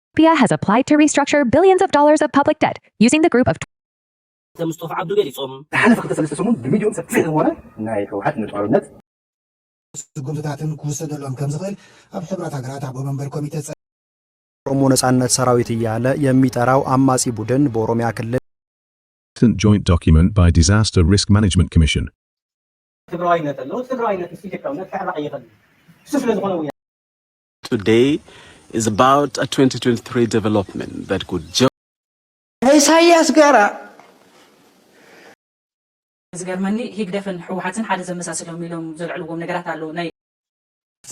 Ethiopia has applied to restructure billions of dollars of public debt using the group of ተምስጦፍ ዓብዱ ገሊጾም። ዝሓለፈ ክልተ ሰለስተ ሰሙን ብሚልዮን ሰፊሕ ዝኾነ ናይ ህወሓት ነጻርነት ስጉምትታትን ክውሰደሎም ከም ዝኽእል ኣብ ሕብራት ሃገራት ኣቦ መንበር ኮሚተ ኦሮሞ ነጻነት ሰራዊት እያለ የሚጠራው አማጺ ቡድን በኦሮሚያ ክልል Joint document by Disaster Risk Management Commission. ትግራዋይነት ኣለዎ። ትግራዋይነት ምስ ኢትዮጵያውነት ክዕራቕ ይኽእል እዩ። እሱ ስለ ዝኾነ እውን Today is about a twenty twenty-three development that could ከኢሳያስ ጋራ ዝገርመኒ ሂግደፍን ህወሓትን ሓደ ዘመሳስሎም ኢሎም ዘልዕልዎም ነገራት ኣሎ ናይ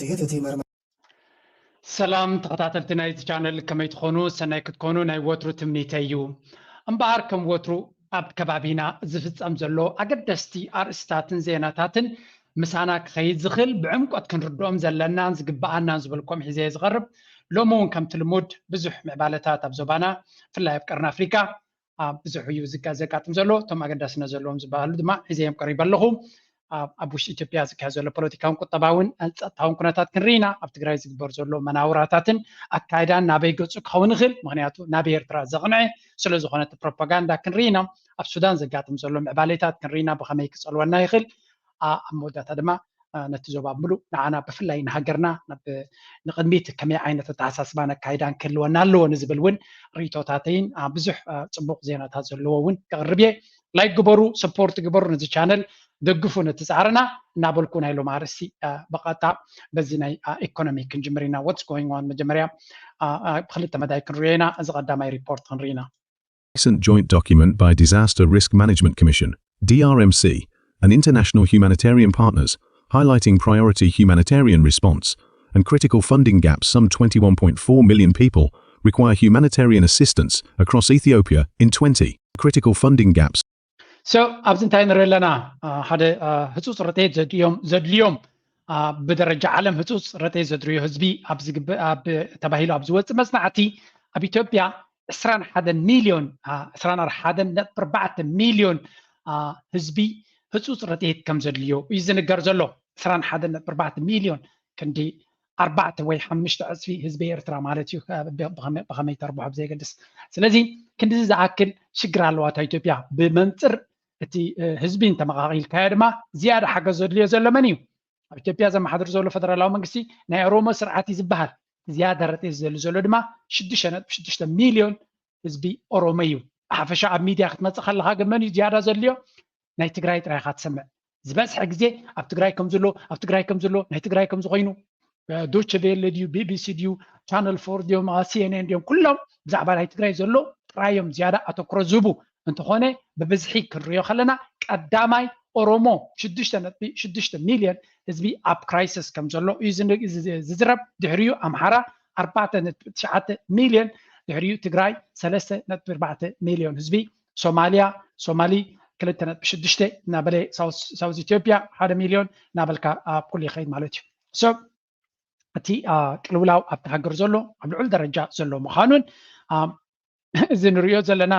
ጽየት እቲ መርመ ሰላም ተኸታተልቲ ናይዚ ቻነል ከመይ ትኾኑ? ሰናይ ክትኮኑ ናይ ወትሩ ትምኒተይ እዩ። እምበኣር ከም ወትሩ ኣብ ከባቢና ዝፍጸም ዘሎ ኣገደስቲ ኣርእስታትን ዜናታትን ምሳና ክኸይድ ዝኽእል ብዕምቆት ክንርድኦም ዘለናን ዝግብኣናን ዝበልኮም ሒዘ እየ ዝቐርብ። ሎሚ እውን ከምቲ ልሙድ ብዙሕ ምዕባለታት ኣብ ዞባና ብፍላይ ኣብ ቀርኒ ኣፍሪካ ብዙሕ እዩ ዘጋጥም ዘሎ። እቶም ኣገዳስነት ዘለዎም ዝበሃሉ ድማ ሒዘዮም ቀሪበ ኣለኹ። ኣብ ውሽጢ ኢትዮጵያ ዝካየድ ዘሎ ፖለቲካውን ቁጠባውን ጸጥታውን ኩነታት ክንርኢ ኢና። ኣብ ትግራይ ዝግበር ዘሎ መናውራታትን ኣካይዳን ናበይ ገጹ ክኸውን ይኽእል፣ ምክንያቱ ናብ ኤርትራ ዘቕንዐ ስለዝኾነ እቲ ፕሮፓጋንዳ ክንርኢ ኢና። ኣብ ሱዳን ዘጋጥም ዘሎ ምዕባሌታት ክንርኢ ኢና፣ ብኸመይ ክጸልወና ይኽእል። ኣብ መወዳእታ ድማ ነቲ ዞባ ብምሉእ ንዓና ብፍላይ ንሃገርና ንቕድሚት ከመይ ዓይነት ኣተሓሳስባን ኣካይዳን ክህልወና ኣለዎ ንዝብል እውን ርእቶታተይን ብዙሕ ፅቡቕ ዜናታት ዘለዎ እውን ከቕርብ እየ። ላይክ ግበሩ፣ ሰፖርት ግበሩ፣ ነዚ ቻነል ደግፉ፣ ነቲ ፃዕርና እናበልኩ ናይ ሎም ኣርእስቲ ብቐጥታ በዚ ናይ ኢኮኖሚ ክንጅምር ኢና። What's going on መጀመርያ ብክልተ መዳይ ክንሪኦ ኢና። እዚ ቀዳማይ ሪፖርት ክንርኢ ኢና። Recent joint document by Disaster Risk Management Commission, D R M C, and international humanitarian partners, highlighting priority humanitarian response and critical funding gaps. Some twenty-one point four million people require humanitarian assistance across Ethiopia in twenty. Critical funding gaps. So ኣብዚ እንታይ ንርኢ ኣለና? ሓደ ህፁፅ ረድኤት ዘድልዮም ብደረጃ ዓለም ህፁፅ ረድኤት ዘድልዮ ህዝቢ ተባሂሉ ኣብ ዝወፅእ መፅናዕቲ ኣብ ኢትዮጵያ ዕስራን ሓደን ሚልዮን ዕስራን ሓደን ነጥቢ ኣርባዕተ ሚልዮን ህዝቢ ህፁፅ ረድኤት ከም ዘድልዮ እዩ ዝንገር ዘሎ። ዕስራን ሓደን ነጥቢ ኣርባዕተ ሚልዮን ክንዲ ኣርባዕተ ወይ ሓሙሽተ ዕፅፊ ህዝቢ ኤርትራ ማለት እዩ። ብኸመይ ተርብሖ ብዘየገድስ። ስለዚ ክንዲዚ ዝኣክል ሽግር ኣለዋ እታ ኢትዮጵያ። ብመንፅር እቲ ህዝቢ እንተመቓቒልካዮ ድማ ዝያዳ ሓገዝ ዘድልዮ ዘሎ መን እዩ? ኣብ ኢትዮጵያ ዘመሓድር ዘሎ ፈደራላዊ መንግስቲ ናይ ኦሮሞ ስርዓት እዩ ዝበሃል። ዝያዳ ረድኤት ዝደሊ ዘሎ ድማ ሽዱሽተ ነጥቢ ሽዱሽተ ሚልዮን ህዝቢ ኦሮሞ እዩ። ብሓፈሻ ኣብ ሚድያ ክትመፅእ ከለካ ግን መን እዩ ዝያዳ ዘድልዮ? ናይ ትግራይ ጥራይ ኢካ ትሰምዕ። ዝበዝሐ ግዜ ኣብ ትግራይ ከም ዘሎ ኣብ ትግራይ ከም ዘሎ ናይ ትግራይ ከም ዝኾይኑ ዶች ቬለ ድዩ ቢቢሲ ድዩ ቻነል ፎር ድዮም ሲኤንኤን ድዮም ኩሎም ብዛዕባ ናይ ትግራይ ዘሎ ጥራዮም ዝያዳ ኣተኩሮ ዝህቡ እንተኾነ ብብዝሒ ክንሪኦ ከለና ቀዳማይ ኦሮሞ ሽዱሽተ ነጥቢ ሽዱሽተ ሚልዮን ህዝቢ ኣብ ክራይሲስ ከም ዘሎ እዩ ዝዝረብ። ድሕሪኡ ኣምሓራ ኣርባዕተ ነጥቢ ትሽዓተ ሚልዮን ድሕሪኡ ትግራይ ሰለስተ ነጥቢ ኣርባዕተ ሚልዮን ህዝቢ ሶማልያ ሶማሊ ክልተ ነጥቢ ሽዱሽተ እናበለ ሳውዝ ኢትዮጵያ ሓደ ሚልዮን እናበልካ ኣብ ኩሉ ይኸይድ ማለት እዩ። So እቲ ቅልውላው ኣብቲ ሃገር ዘሎ ኣብ ልዑል ደረጃ ዘሎ ምዃኑን እዚ ንሪኦ ዘለና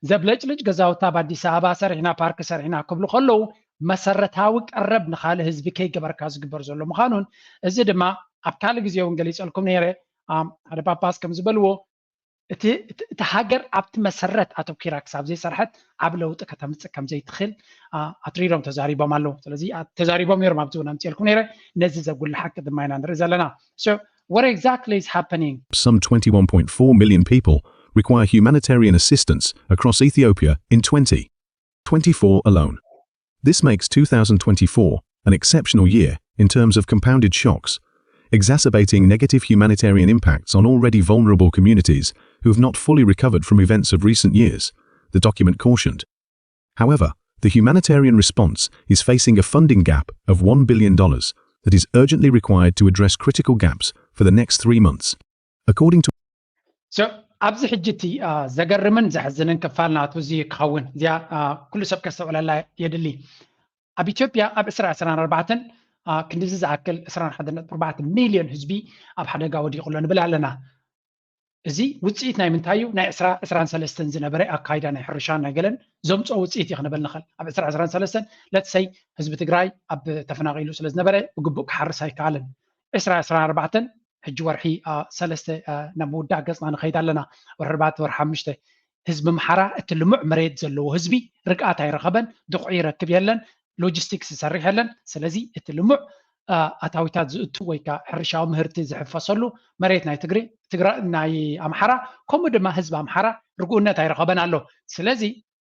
ዘብለጭልጭ ገዛውቲ ኣብ ኣዲስ ኣበባ ሰሪሕና ፓርክ ሰሪሕና ክብሉ ከለዉ መሰረታዊ ቀረብ ንካልእ ህዝቢ ከይገበርካ ዝግበር ዘሎ ምዃኑን እዚ ድማ ኣብ ካልእ ግዜ እውን ገሊፀልኩም ነይረ። ሓደ ጳጳስ ከም ዝበልዎ እቲ ሃገር ኣብቲ መሰረት ኣተኪራ ክሳብ ዘይሰርሐት ዓብ ለውጢ ከተምፅእ ከም ዘይትኽእል ኣትሪሮም ተዛሪቦም ኣለዉ። ስለዚ ተዛሪቦም ነይሮም ኣብዚ እውን ኣምፅኤልኩም ነይረ። ነዚ ዘጉልሕ ሓቂ ድማ ኢና ንርኢ ዘለና። So what exactly is happening? Some twenty-one point four million people require humanitarian assistance across Ethiopia in twenty twenty-four alone. This makes two thousand twenty-four an exceptional year in terms of compounded shocks, exacerbating negative humanitarian impacts on already vulnerable communities who have not fully recovered from events of recent years, the document cautioned. However, the humanitarian response is facing a funding gap of one billion dollars that is urgently required to address critical gaps for the next three months. According to ኣብዚ ሕጂ እቲ ዘገርምን ዘሕዝንን ክፋል ናቱ እዚ ክኸውን እዚኣ ኩሉ ሰብ ከስተውዕለላ የድሊ። ኣብ ኢትዮጵያ ኣብ ዕስራ ዕስራን ኣርባዕተን ክንዲዚ ዝኣክል ዕስራን ሓደን ነጥቢ ኣርባዕተ ሚልዮን ህዝቢ ኣብ ሓደጋ ወዲቑ ኣሎ ንብል ኣለና። እዚ ውፅኢት ናይ ምንታይ እዩ? ናይ ዕስራ ዕስራን ሰለስተን ዝነበረ ኣካይዳ ናይ ሕርሻን ናይ ገለን ዘምፅኦ ውፅኢት እዩ ክንብል ንኽእል። ኣብ ዕስራ ዕስራን ሰለስተን ለትሰይ ህዝቢ ትግራይ ኣብ ተፈናቒሉ ስለ ዝነበረ ብግቡእ ክሓርስ ኣይከኣልን። ዕስራ ዕስራን ኣርባዕተን ሕጂ ወርሒ ሰለስተ ናብ ምውዳእ ገፅና ንኸይድ ኣለና። ወርሒ ኣርባዕተ፣ ወርሒ ሓሙሽተ። ህዝቢ ኣምሓራ፣ እቲ ልሙዕ መሬት ዘለዎ ህዝቢ፣ ርግኣት ኣይረኸበን። ድቑዒ ይረክብ የለን። ሎጂስቲክስ ይሰርሕ የለን። ስለዚ እቲ ልሙዕ ኣታዊታት ዝእቱ ወይ ከዓ ሕርሻዊ ምህርቲ ዝሕፈሰሉ መሬት ናይ ትግሪ ናይ ኣምሓራ፣ ከምኡ ድማ ህዝቢ ኣምሓራ ርግኡነት ኣይረኸበን ኣሎ። ስለዚ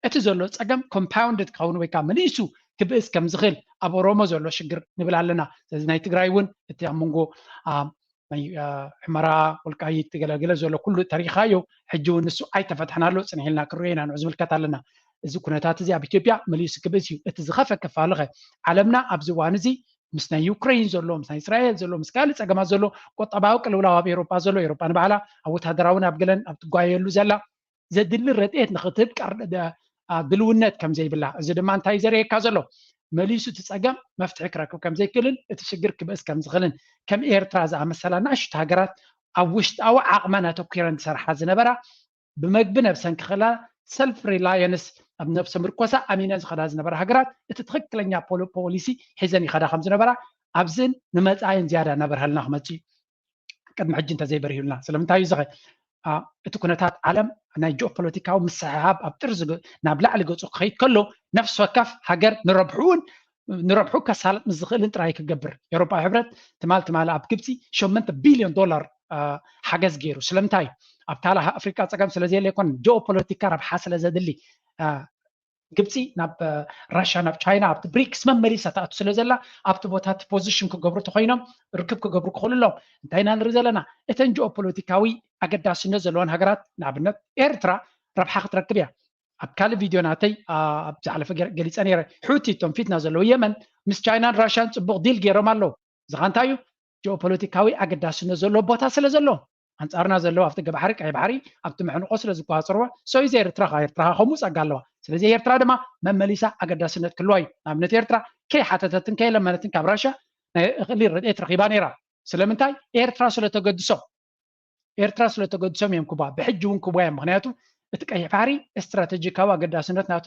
እቲ ዘሎ ፀገም ኮምፓውንድድ ክኸውን ወይ ከዓ መሊሱ ክብእስ ከም ዝኽእል ኣብ ኦሮሞ ዘሎ ሽግር ንብል ኣለና። ስለዚ ናይ ትግራይ እውን እቲ ኣብ መንጎ ናይ ሕመራ፣ ወልቃይት፣ ገለገለ ዘሎ ኩሉ ተሪኻዮ። ሕጂ እውን ንሱ ኣይተፈትሐን ኣሎ። ፅንሕ ኢልና ክንሪኦ ኢና፣ ንዑ ዝምልከት ኣለና። እዚ ኩነታት እዚ ኣብ ኢትዮጵያ መሊሱ ክብእስ እዩ። እቲ ዝኸፈ ክፋልኸ ዓለምና ኣብዚ እዋን እዚ ምስ ናይ ዩክሬን ዘሎ፣ ምስ ናይ እስራኤል ዘሎ፣ ምስ ካልእ ፀገማት ዘሎ፣ ቁጠባዊ ቅልውላው ኣብ ኤሮጳ ዘሎ፣ ኤሮጳ ንባዕላ ኣብ ወታደራውን ኣብ ገለን ኣብ ትጓየሉ ዘላ ዘድሊ ረድኤት ንኽትህብ ድልውነት ከም ዘይብላ፣ እዚ ድማ እንታይ ዘርእየካ ዘሎ? መሊሱ እቲ ፀገም መፍትሒ ክረክብ ከም ዘይክእልን እቲ ሽግር ክብእስ ከም ዝኽእልን፣ ከም ኤርትራ ዝኣመሰላ ንኣሽቱ ሃገራት ኣብ ውሽጣዊ ዓቕመን ኣተኲረን ዝሰርሓ ዝነበራ፣ ብመግቢ ነብሰን ክኽላ፣ ሰልፍ ሪላየንስ፣ ኣብ ነብሰ ምርኮሳ ኣሚነን ዝኸዳ ዝነበራ ሃገራት፣ እቲ ትኽክለኛ ፖሊሲ ሒዘን ይኸዳ ከም ዝነበራ ኣብዝን ንመፃኢን ዝያዳ እናበርሃልና ክመፅእ እዩ። ቅድሚ ሕጂ እንተዘይበሪሁልና። ስለምንታይ እዩ ዝኸ እቲ ኩነታት ዓለም ናይ ጂኦፖለቲካዊ ምስሕሓብ ኣብ ጥርዚ ናብ ላዕሊ ገፁ ክኸይድ ከሎ፣ ነፍሲ ወከፍ ሃገር ንረብሕኡን ንረብሑ ከሳልጥ ምስ ዝኽእልን ጥራይ ክገብር። ኤውሮጳዊ ሕብረት ትማል ትማል ኣብ ግብፂ ሸሞንተ ቢልዮን ዶላር ሓገዝ ገይሩ። ስለምንታይ? ኣብ ካልእ ኣፍሪቃ ፀገም ስለዘየለ ኣይኮነን፣ ጂኦፖለቲካ ረብሓ ስለዘድሊ። ግብፂ ናብ ራሽያ፣ ናብ ቻይና፣ ኣብቲ ብሪክስ መመሊሳ ትኣቱ ስለ ዘላ፣ ኣብቲ ቦታ እቲ ፖዚሽን ክገብሩ ተኮይኖም፣ ርክብ ክገብሩ ክኽእሉ ኣለዎም። እንታይ ኢና ንርኢ ዘለና? እተን ጂኦፖለቲካዊ ኣገዳስነት ዘለወን ሃገራት፣ ንኣብነት ኤርትራ፣ ረብሓ ክትረክብ እያ። ኣብ ካልእ ቪድዮ ናተይ ኣብ ዝሓለፈ ገሊፀ ነይረ። ሑቲ፣ እቶም ፊትና ዘለዉ የመን፣ ምስ ቻይናን ራሽያን ፅቡቕ ዲል ገይሮም ኣለዉ። እዚ ኸ እንታይ እዩ? ጂኦፖለቲካዊ ኣገዳስነት ዘለዎ ቦታ ስለ ዘሎ፣ ኣንጻርና ዘለዉ ኣብ ትሕቲ ባሕሪ፣ ቀይ ባሕሪ፣ ኣብቲ መሕንቆ ስለ ዝቆጻጸርዎ፣ so is ኤርትራ። ኸ ኤርትራ ኸ ከምኡ ጸጋ ኣለዋ። ስለዚ ኤርትራ ድማ መመሊሳ ኣገዳስነት ክህልዋ እዩ። ንኣብነት ኤርትራ ከይሓተተትን ከይለመነትን ካብ ራሽያ ናይ እኽሊ ረድኤት ረኺባ ነይራ። ስለምንታይ? ኤርትራ ስለ ተገድሶም። ኤርትራ ስለ ተገድሶም እዮም ክቡዋ፣ ብሕጂ እውን ክቡዋ እዮም። ምኽንያቱ እቲ ቀይሕ ባሕሪ ስትራተጂካዊ ኣገዳስነት ናቱ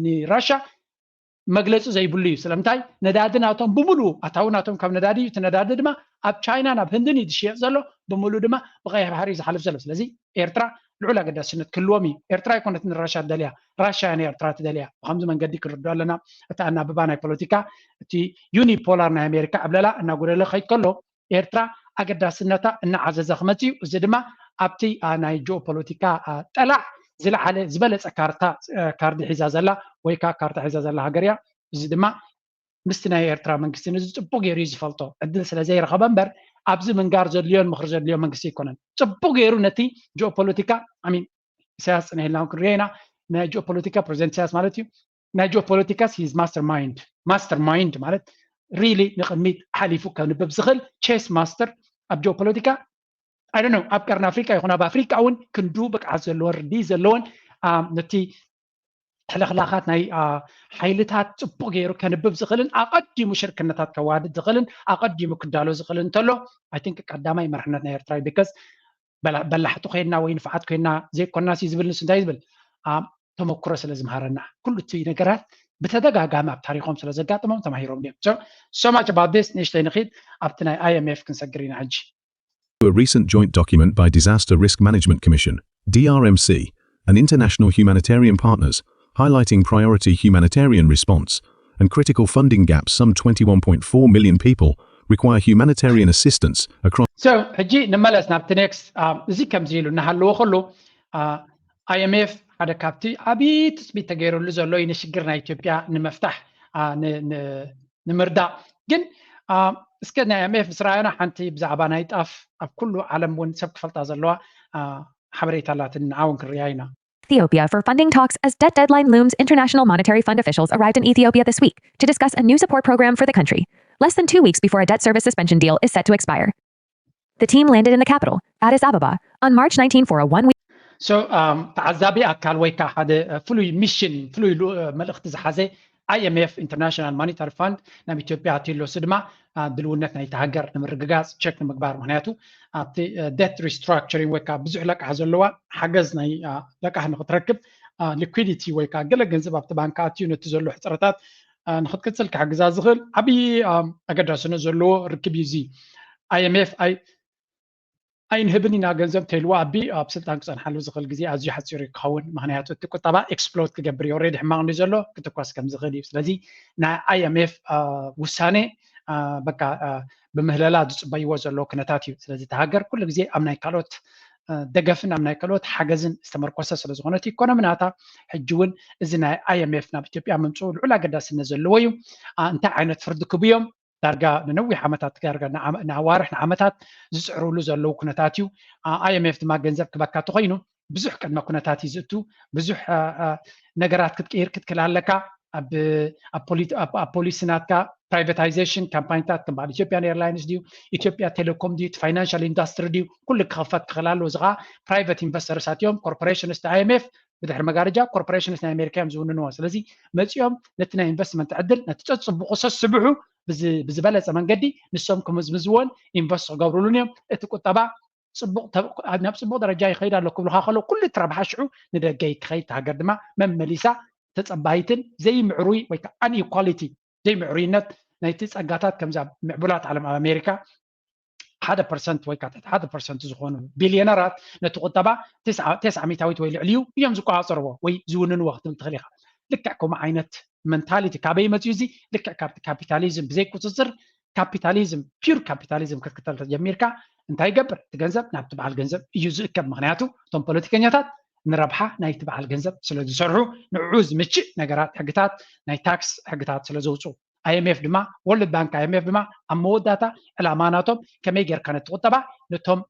ንራሻ መግለፂ ዘይብሉ እዩ። ስለምንታይ? ነዳዲ ናቶም ብምሉኡ፣ ኣታዊ ናቶም ካብ ነዳዲ እዩ። እቲ ነዳዲ ድማ ኣብ ቻይናን ኣብ ህንድን እዩ ዝሽየጥ ዘሎ፣ ብምሉኡ ድማ ብቀይሕ ባሕሪ እዩ ዝሓልፍ ዘሎ። ስለዚ ኤርትራ ልዑል ኣገዳስነት ክህልዎም እዩ። ኤርትራ ኣይኮነትን ንራሻ ትደልያ፣ ራሻ እያ ንኤርትራ ትደልያ። ብከምዚ መንገዲ ክንርድኦ ኣለና። እቲ ኣናብባ ናይ ፖለቲካ፣ እቲ ዩኒፖላር ናይ ኣሜሪካ ዕብለላ እናጎደለ ክኸይድ ከሎ፣ ኤርትራ ኣገዳስነታ እናዓዘዘ ክመፅእ እዩ። እዚ ድማ ኣብቲ ናይ ጂኦፖለቲካ ጠላዕ ዝለዓለ ዝበለፀ ካርታ፣ ካርዲ ሒዛ ዘላ ወይ ከዓ ካርታ ሒዛ ዘላ ሃገር እያ። እዚ ድማ ምስቲ ናይ ኤርትራ መንግስቲ ነዚ ፅቡቅ ገይሩ እዩ ዝፈልጦ። ዕድል ስለ ዘይረኸበ እምበር ኣብዚ ምንጋር ዘድልዮን ምኽሪ ዘድልዮ መንግስቲ ኣይኮነን። ፅቡቅ ገይሩ ነቲ ጂኦፖለቲካ፣ I mean፣ ኢሳያስ ፅንሕ ኢልና ክንሪኦ ኢና። ናይ ጂኦፖለቲካ ፕሬዚደንት ኢሳያስ ማለት እዩ። ናይ ጂኦፖለቲካስ ሂዝ ማስተር ማይንድ። ማስተር ማይንድ ማለት ሪሊ ንቅድሚት ሓሊፉ ከንብብ ዝኽእል ቼስ ማስተር ኣብ ጂኦፖለቲካ። I don't know፣ ኣብ ቀርኒ ኣፍሪቃ ይኹን ኣብ ኣፍሪቃ እውን ክንዱ ብቅዓት ዘለዎን ርዲ ዘለዎን ነቲ ሕልኽላኻት ናይ ሓይልታት ፅቡቅ ገይሩ ከንብብ ዝኽእልን ኣቐዲሙ ሽርክነታት ከዋድድ ዝኽእልን ኣቐዲሙ ክዳሎ ዝኽእልን እንተሎ፣ I think ቀዳማይ መርሕነት ናይ ኤርትራ እዩ። ቢካዝ በላሕቲ ኮይንና ወይ ንፋዓት ኮይንና ዘይኮንና ሲ ዝብል ንሱ እንታይ ዝብል ተመክሮ ስለ ዝምሃረና፣ ኩሉ እቲ ነገራት ብተደጋጋሚ ኣብ ታሪኾም ስለ ዘጋጥሞም ተማሂሮም እዮም። So much about this። ንእሽተይ ንኺድ ኣብቲ ናይ I M F ክንሰግር ኢና ሕጂ። A recent joint document by Disaster Risk Management Commission, D R M C, and international humanitarian partners, highlighting priority humanitarian response and critical funding gaps. Some twenty-one point four million people require humanitarian assistance across. So ሕጂ ንመለስ ናብቲ ኔክስት። እዚ ከምዚ ኢሉ እናሃለዎ ከሎ፣ I M F ሓደ ካብቲ ዓብዪ ትፅቢት ተገይሩሉ ዘሎ እዩ፣ ንሽግር ናይ ኢትዮጵያ ንምፍታሕ ንምርዳእ። ግን እስከ ናይ I M F ምስ ረኣና፣ ሓንቲ ብዛዕባ ናይ ጣፍ ኣብ ኩሉ ዓለም እውን ሰብ ክፈልጣ ዘለዋ ሓበሬታ ኣላትን፣ ንዓ እውን ክንሪኣ ኢና። Ethiopia for funding talks as debt deadline looms. International Monetary Fund officials arrived in Ethiopia this week to discuss a new support program for the country, less than two weeks before a debt service suspension deal is set to expire. The team landed in the capital, Addis Ababa, on March nineteenth for a one week. So ተዓዛቢ ኣካል ወይ ከዓ ሓደ ፍሉይ ሚሽን፣ ፍሉይ መልእኽቲ ዝሓዘ I M F፣ International Monetary Fund፣ ናብ ኢትዮጵያ ኣትዩ ኣሎ። እሱ ድማ ድልውነት ናይቲ ሃገር ንምርግጋፅ፣ ቸክ ንምግባር። ምክንያቱ ኣብቲ ዴት ሪስትራክቸሪንግ ወይ ከዓ ብዙሕ ለቃሕ ዘለዋ ሓገዝ ናይ ለቃሕ ንክትረክብ፣ ሊኩዲቲ ወይ ከዓ ገለ ገንዘብ ኣብቲ ባንክ ኣትዩ ነቲ ዘሎ ሕፅረታት ንክትቅፅል ክሕግዛ ዝኽእል ዓብዪ ኣገዳስነት ዘለዎ ርክብ እዩ። እዚ I M F ኣይንህብን ኢና ገንዘብ ተልዎ ኣቢ ኣብ ስልጣን ክፀንሓሉ ዝኽእል ግዜ ኣዝዩ ሓፂሩ ክኸውን። ምክንያቱ እቲ ቁጠባ ኤክስፕሎድ ክገብር እዩ። ኦልሬዲ ሕማቕ እንዲ ዘሎ ክትኳስ ከም ዝኽእል እዩ። ስለዚ ናይ ኣይኤምኤፍ ውሳኔ በቃ ብምህለላ ዝፅበይዎ ዘለዉ ኩነታት እዩ። ስለዚ እቲ ሃገር ኩሉ ግዜ ኣብ ናይ ካልኦት ደገፍን ኣብ ናይ ካልኦት ሓገዝን ዝተመርኮሰ ስለዝኾነ እቲ ኢኮኖሚ ናታ ሕጂ እውን እዚ ናይ ኣይኤምኤፍ ናብ ኢትዮጵያ ምምፅኡ ልዑል ኣገዳስነት ዘለዎ እዩ። እንታይ ዓይነት ፍርዲ ክብዮም ዳርጋ ንነዊሕ ዓመታት ዳርጋ ንኣዋርሕ ንዓመታት ዝፅዕሩሉ ዘለዉ ኩነታት እዩ። ኣይኤምኤፍ ድማ ገንዘብ ክበካ ተኮይኑ ብዙሕ ቅድመ ኩነታት እዩ ዝእቱ። ብዙሕ ነገራት ክትቅይር ክትክል ኣለካ። ኣብ ፖሊሲ ናትካ ፕራይቬታይዜሽን ካምፓኒታት ከም በዓል ኢትዮጵያን ኤርላይንስ ድዩ ኢትዮጵያ ቴሌኮም ድዩ ፋይናንሻል ኢንዱስትሪ ድዩ ኩሉ ክኸፈት ክኽእል ኣለዎ። እዚ ከዓ ፕራይቬት ኢንቨስተርሳት እዮም። ኮርፖሬሽንስ ኣይኤምኤፍ ብድሕሪ መጋረጃ ኮርፖሬሽንስ ናይ ኣሜሪካ እዮም ዝውንንዎ። ስለዚ መፂኦም ነቲ ናይ ኢንቨስትመንት ዕድል ነቲ ፀፅቡቁ ሰስብሑ ብዝበለፀ መንገዲ ንሶም ክምዝምዝዎን ኢንቨስት ክገብሩሉን እዮም። እቲ ቁጠባ ናብ ፅቡቅ ደረጃ ይኸይድ ኣሎ ክብሉካ ከለዉ ኩሉ እቲ ረብሓ ሽዑ ንደገ ክኸይድ ሃገር ድማ መመሊሳ ተፀባይትን ዘይምዕሩይ ወይ ከዓ ኣንኢኳሊቲ ዘይምዕሩይነት ናይቲ ፀጋታት ከምዛ ምዕቡላት ዓለም ኣብ ኣሜሪካ ሓደ ፐርሰንት ወይ ከዓ ሓደ ፐርሰንት ዝኾኑ ቢልዮነራት ነቲ ቁጠባ ተስዓ ሚታዊት ወይ ልዕሊኡ እዮም ዝቆፃፀርዎ ወይ ዝውንንዎ ክትብል ትኽእል ኢኻ። ልክዕ ከምኡ ዓይነት መንታሊቲ ካበይ መፅዩ እዚ? ልክዕ ካብቲ ካፒታሊዝም ብዘይ ቁፅፅር ካፒታሊዝም ፒር ካፒታሊዝም ክትክተል ተጀሚርካ እንታይ ይገብር እቲ ገንዘብ ናብቲ በዓል ገንዘብ እዩ ዝእከብ። ምክንያቱ እቶም ፖለቲከኛታት ንረብሓ ናይቲ በዓል ገንዘብ ስለ ዝሰርሑ ንዕኡ ዝምችእ ነገራት ሕግታት ናይ ታክስ ሕግታት ስለ ዘውፅኡ ኣይኤምኤፍ ድማ ወርልድ ባንክ ኣይኤምኤፍ ድማ ኣብ መወዳእታ ዕላማ ናቶም ከመይ ጌርካ ነቲ ቁጠባ ነቶም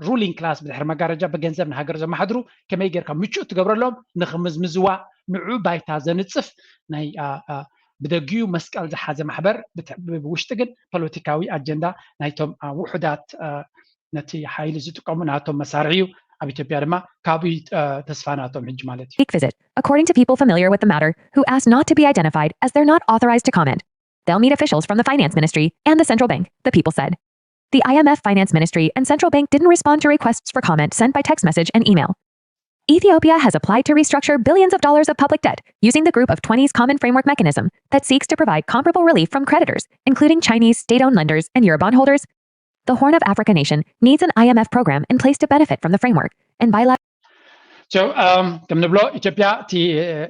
ሩሊንግ ክላስ ብድሕሪ መጋረጃ ብገንዘብ ንሃገር ዘመሓድሩ ከመይ ጌርካ ምቹእ ትገብረሎም ንክምዝምዝዋ ንዑ ባይታ ዘንፅፍ ናይ ብደጊኡ መስቀል ዝሓዘ ማሕበር ብውሽጢ ግን ፖለቲካዊ ኣጀንዳ ናይቶም ውሑዳት ነቲ ሓይሊ ዝጥቀሙ ናቶም መሳርሒ እዩ። ኣብ ኢትዮጵያ ድማ ካብኡ ተስፋ ናቶም ሕጂ ማለት እዩ። According to people familiar with the matter who asked not to be identified as they're not authorized to comment. They'll meet officials from the finance ministry and the central bank, the people said. The I M F finance ministry and central bank didn't respond to requests for comment sent by text message and email. Ethiopia has applied to restructure billions of dollars of public debt using the Group of twenty's Common Framework Mechanism that seeks to provide comparable relief from creditors, including Chinese state-owned lenders and Eurobond holders. The Horn of Africa nation needs an I M F program in place to benefit from the framework and by ከም ንብሎ ኢትዮጵያ እቲ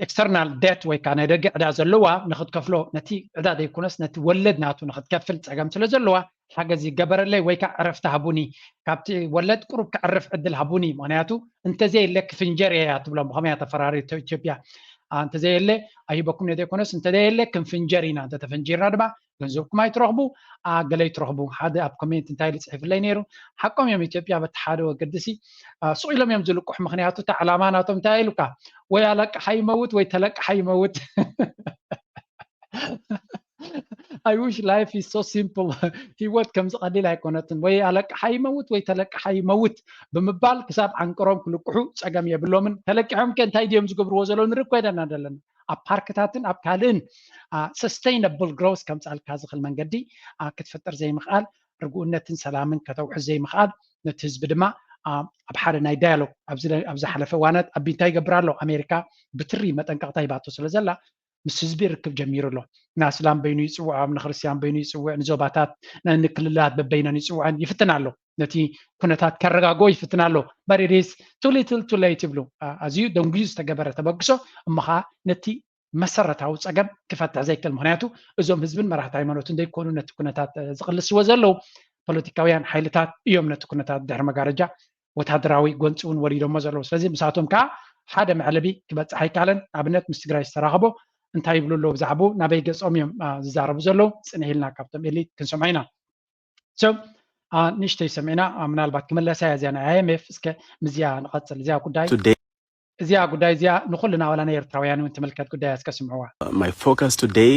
ኤክስተርናል ዴት ወይ ከዓ ናይ ደገ ዕዳ ዘለዋ ንክትከፍሎ ነቲ ዕዳ ዘይኮነስ ነቲ ወለድ ናቱ ንክትከፍል ፀገም ስለ ዘለዋ ሓገዝ ይገበረለይ ወይ ከዓ ዕረፍቲ ሃቡኒ ካብቲ ወለድ ቁሩብ ክዕርፍ ዕድል ሃቡኒ ምክንያቱ እንተዘየለ ክፍንጀር እያ ትብሎም ብከመይ ተፈራሪ ኢትዮጵያ እንተዘየለ ኣይበኩም ነዘይኮነስ እንተዘየለ ክንፍንጀር ኢና እንተተፈንጂርና ድማ ገንዘብኩም ኣይትረኽቡ ገለ ይትረኽቡ ሓደ ኣብ ኮሜንት እንታይ ዝፅሕፍለይ ነይሩ ሓቆም እዮም ኢትዮጵያ በቲ ሓደ ወገዲ ሲ ሱቕ ኢሎም እዮም ዝልቁሕ ምክንያቱ እታ ዕላማ ናቶም እንታይ ኢሉካ ወይ ኣለቅሓ ይመውት ወይ ተለቅሓ ይመውት I wish life is so simple ህይወት ከምዚ ቀሊል ኣይኮነትን ወይ ኣለቅሓ ይመውት ወይ ተለቅሓ ይመውት ብምባል ክሳብ ዓንቅሮም ክልቅሑ ፀገም የብሎምን ተለቂሖም ከ እንታይ ድዮም ዝገብርዎ ዘለዉ ንርኢ ኮይደና ዘለና ኣብ ፓርክታትን ኣብ ካልእን sustainable growth ከምፃልካ ዝኽእል መንገዲ ክትፈጥር ዘይምኽኣል ርግኡነትን ሰላምን ከተውሕስ ዘይምኽኣል ነቲ ህዝቢ ድማ ኣብ ሓደ ናይ ዳያሎግ ኣብ ዝሓለፈ ዋነት ኣቢ እንታይ ይገብር ኣሎ ኣሜሪካ ብትሪ መጠንቀቕታ ሂባቶ ስለ ዘላ ምስ ህዝቢ ርክብ ጀሚሩ ኣሎ ንኣስላም በይኑ ይፅውዖም ንክርስትያን በይኑ ይፅውዕ ንዞባታት ንክልላት በበይነን ይፅውዐን ይፍትን ኣሎ ነቲ ኩነታት ከረጋግኦ ይፍትን ኣሎ but it is too little too late ይብሉ ኣዝዩ ደንጉዩ ዝተገበረ ተበግሶ እሞ ከዓ ነቲ መሰረታዊ ፀገም ክፈትሕ ዘይክእል ምክንያቱ እዞም ህዝብን መራሕቲ ሃይማኖትን ዘይኮኑ ነቲ ኩነታት ዝቅልስዎ ዘለዉ ፖለቲካውያን ሓይልታት እዮም ነቲ ኩነታት ድሕሪ መጋረጃ ወታደራዊ ጎንፂ እውን ወሪዶሞ ዘለዉ ስለዚ ምሳቶም ከዓ ሓደ መዕለቢ ክበፅሕ ኣይካለን ኣብነት ምስ ትግራይ ዝተራኸቦ እንታይ ይብሉ ኣለዉ ብዛዕባኡ ናበይ ገፆም እዮም ዝዛረቡ ዘለዉ ፅንሕ ኢልና ካብቶም ኤሊት ክንሰምዖ ኢና ንእሽተይ ሰሚዕና ምናልባት ክመለሳ እያ እዚኣ ናይ ኣይኤምኤፍ እስከ ምዝያ ንቐፅል እዚኣ ጉዳይ እዚኣ ጉዳይ እዚኣ ንኩልና ዋላ ናይ ኤርትራውያን እውን ትምልከት ጉዳይ እስከ ስምዕዋ My focus today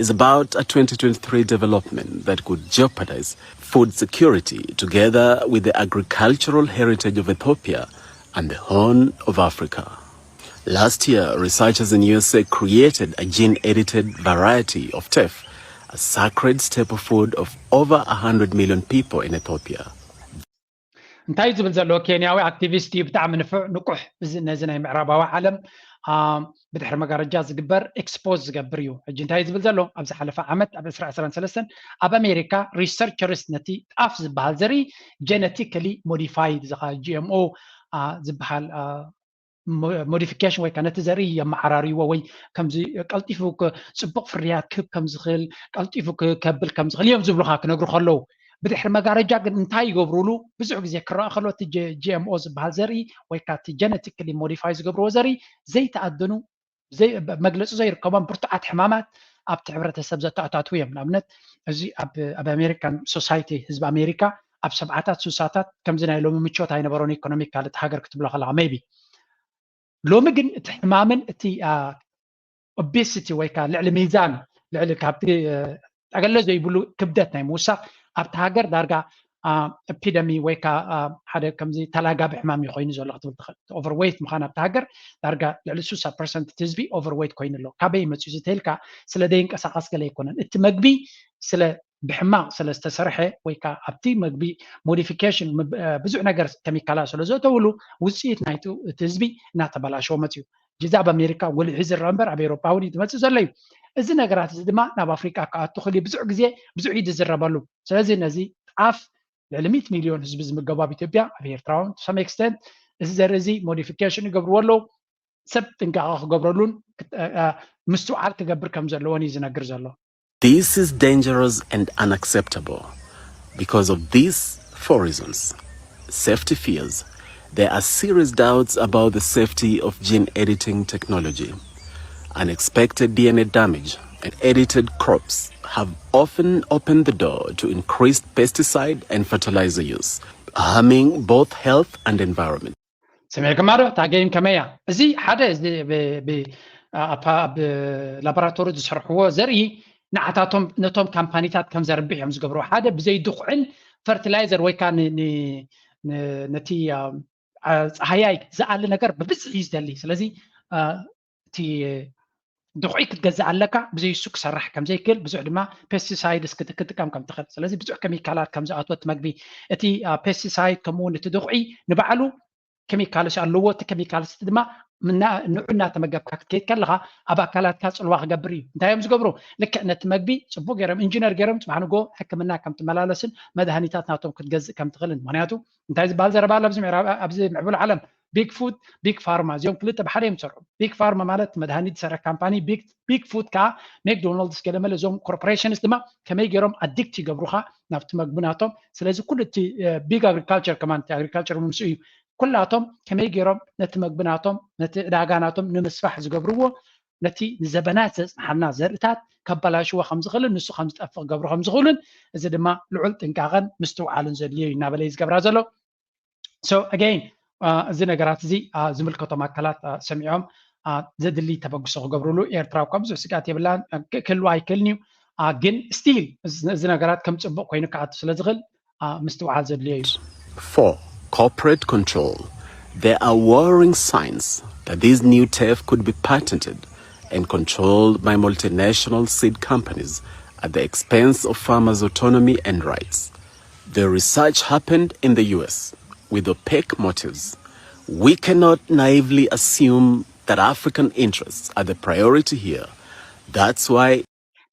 is about a twenty twenty-three development that could jeopardize food security together with the agricultural heritage of Ethiopia and the Horn of Africa. Last year, researchers in U S A created a gene-edited variety of teff, a sacred staple food of over one hundred million people in Ethiopia. እንታይ ዝብል ዘሎ ኬንያዊ ኣክቲቪስት እዩ ብጣዕሚ ንፉዕ ንቁሕ ነዚ ናይ ምዕራባዊ ዓለም ብድሕሪ መጋረጃ ዝግበር ኤክስፖዝ ዝገብር እዩ። ሕጂ እንታይ ዝብል ዘሎ? ኣብ ዝሓለፈ ዓመት ኣብ ዕስራ ዕስራን ሰለስተን ኣብ ኣሜሪካ ሪሰርቸርስ ነቲ ጣፍ ዝበሃል ዘርኢ ጀነቲካሊ ሞዲፋይድ፣ ዚኻ ጂ ኤም ኦ ዝበሃል ሞዲፊኬሽን ወይ ከዓ ነቲ ዘርኢ የመዓራርይዎ ወይ ከምዚ ቀልጢፉ ጽቡቅ ፍርያት ክህብ ከም ዝኽእል፣ ቀልጢፉ ክከብል ከም ዝኽእል እዮም ዝብሉኻ ክነግሩ ከለዉ። ብድሕሪ መጋረጃ ግን እንታይ ይገብሩሉ? ብዙሕ ግዜ ክረኣ ከሎ እቲ ጂ ኤም ኦ ዝበሃል ዘርኢ ወይ ከዓ እቲ ጀነቲካሊ ሞዲፋይ ዝገብርዎ ዘርኢ ዘይተኣደኑ፣ መግለፂ ዘይርከቦም ብርቱዓት ሕማማት ኣብቲ ሕብረተሰብ ዘተኣታትዉ እዮም። ንኣብነት እዚ ኣብ ኣሜሪካን ሶሳይቲ፣ ህዝቢ ኣሜሪካ ኣብ ሰብዓታት ሱሳታት ከምዚ ናይ ሎሚ ምቾት ኣይነበሮን። ኢኮኖሚካል እቲ ሃገር ክትብሎ ከለካ ሜይቢ ሎሚ ግን እቲ ሕማምን እቲ ኦቤሲቲ ወይ ከዓ ልዕሊ ሚዛን፣ ልዕሊ ካብቲ ጠገለ ዘይብሉ ክብደት ናይ ምውሳኽ ኣብቲ ሃገር ዳርጋ ኤፒደሚ ወይ ከዓ ሓደ ከምዚ ተላጋቢ ሕማም እዩ ኮይኑ ዘሎ ክትብል ትኽእል። ኦቨርዌይት ምዃን ኣብቲ ሃገር ዳርጋ ልዕሊ ሱሳ ፐርሰንት እቲ ህዝቢ ኦቨርዌይት ኮይኑ ኣሎ። ካበይ መፅኡ ዝተልካ ስለ ደይንቀሳቐስ ገለ ኣይኮነን። እቲ መግቢ ስለ ብሕማቕ ስለ ዝተሰርሐ ወይ ከዓ ኣብቲ መግቢ ሞዲፊኬሽን ብዙሕ ነገር ኬሚካላት ስለ ዘእተውሉ ውፅኢት ናይቲ እቲ ህዝቢ እናተበላሸወ መፅኡ። ጅዛ ኣብ ኣሜሪካ ጎሊሑ ዝረአ እምበር ኣብ ኤሮፓ እውን እዩ ዝመፅእ ዘሎ እዩ። እዚ ነገራት እዚ ድማ ናብ ኣፍሪቃ ክኣቱ ክእል ብዙሕ ግዜ ብዙሕ እዩ ዝዝረበሉ። ስለዚ ነዚ ጣፍ ልዕሊ ሚእቲ ሚልዮን ህዝቢ ዝምገቡ ኣብ ኢትዮጵያ ኣብ ኤርትራ እውን to some extent እዚ ዘርኢ እዚ ሞዲፊኬሽን ይገብርዎ ኣለዉ። ሰብ ጥንቃቐ ክገብረሉን ምስትውዓል ክገብር ከም ዘለዎን እዩ ዝነግር ዘሎ። This is dangerous and unacceptable because of these four reasons. Safety fears. There are serious doubts about the safety of gene editing technology. Unexpected D N A damage and edited crops have often opened the door to increased pesticide and fertilizer use, harming both health and environment. ስሚዕክማ ዶ እታ ጌም ከመይ እያ? እዚ ሓደ ኣብ ላቦራቶሪ ዝሰርሕዎ ዘርኢ ንዓታቶም ነቶም ካምፓኒታት ከም ዘርብሕ እዮም ዝገብርዎ። ሓደ ብዘይ ድኹዕን ፈርቲላይዘር ወይ ከዓ ነቲ ፀሃያይ ዝኣሊ ነገር ብብዝሒ እዩ ዝደሊ። ስለዚ እቲ ድኹዒ ክትገዝእ ኣለካ፣ ብዘይ እሱ ክሰርሕ ከም ዘይክእል፣ ብዙሕ ድማ ፔስቲሳይድስ ክጥቀም ከም ትኽእል። ስለዚ ብዙሕ ኬሚካላት ከም ዝኣትወት መግቢ እቲ ፔስቲሳይድ ከምኡ እውን እቲ ድኹዒ ንባዕሉ ኬሚካልስ ኣለዎ። እቲ ኬሚካልስ ድማ ንዑ እናተመገብካ ክትከይድ ከለካ ኣብ ኣካላትካ ፅልዋ ክገብር እዩ። እንታይ እዮም ዝገብሩ? ልክዕ ነቲ መግቢ ፅቡቅ ገይሮም ኢንጂነር ገይሮም ፅባሕ ንጎ ሕክምና ከም ትመላለስን መድሃኒታት ናቶም ክትገዝእ ከም ትኽእልን። ምክንያቱ እንታይ ዝበሃል ዘረባ ኣሎ ኣብዚ ምዕራብ ኣብዚ ምዕቡል ዓለም? ቢግ ፉድ፣ ቢግ ፋርማ፣ እዚኦም ክልተ ብሓደ እዮም ዝሰርሑ። ቢግ ፋርማ ማለት መድሃኒት ዝሰርሕ ካምፓኒ፣ ቢግ ፉድ ከዓ ሜክዶናልድስ፣ ገለመለ እዞም ኮርፖሬሽንስ ድማ ከመይ ገይሮም ኣዲክት ይገብሩካ ናብቲ መግቢ ናቶም። ስለዚ ኩሉ እቲ ቢግ ኣግሪካልቸር ከማን እቲ ኣግሪካልቸር ምስኡ እዩ። ኩላቶም ከመይ ገይሮም ነቲ መግቢ ናቶም ነቲ ዕዳጋ ናቶም ንምስፋሕ ዝገብርዎ ነቲ ንዘበናት ዘፅንሓልና ዘርእታት ከበላሽዎ ከም ዝኽእልን ንሱ ከም ዝጠፍእ ክገብሩ ከም ዝኽእሉን እዚ ድማ ልዑል ጥንቃቐን ምስትውዓልን ዘድልዮ እዩ እናበለ እዩ ዝገብራ ዘሎ። So again እዚ ነገራት እዚ ዝምልከቶም ኣካላት ሰሚዖም ዘድሊ ተበግሶ ክገብርሉ ኤርትራ እኳ ብዙሕ ስግኣት የብላን ክህልዋ ኣይክእልን እዩ። ግን ስቲል እዚ ነገራት ከም ፅቡቅ ኮይኑ ክኣቱ ስለ ዝኽእል ምስትውዓል ዘድልዮ እዩ። Four, corporate control. There are worrying signs that this new turf could be patented and controlled by multinational seed companies at the expense of farmers' autonomy and rights. The research happened in the U S with opaque motives. We cannot naively assume that African interests are the priority here. That's why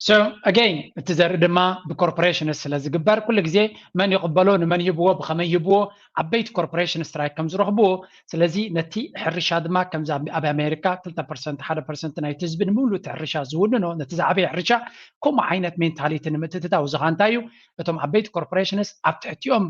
So again እቲ ዘርኢ ድማ ብኮርፖሬሽንስ ስለ ዝግበር ኩሉ ግዜ መን ይቕበሎ ንመን ይህብዎ ብኸመይ ይህብዎ ዓበይቲ ኮርፖሬሽን ስትራይክ ከም ዝረኽብዎ። ስለዚ ነቲ ሕርሻ ድማ ከምዚ ኣብ ኣሜሪካ ክልተ ፐርሰንት ሓደ ፐርሰንት ናይቲ ህዝቢ ንምሉእ እቲ ሕርሻ ዝውንኖ ነቲ ዝዓበየ ሕርሻ ከምኡ ዓይነት ሜንታሊቲ ንምትእትታው ዝኻ እንታይ እዩ? እቶም ዓበይቲ ኮርፖሬሽንስ ኣብ ትሕቲኦም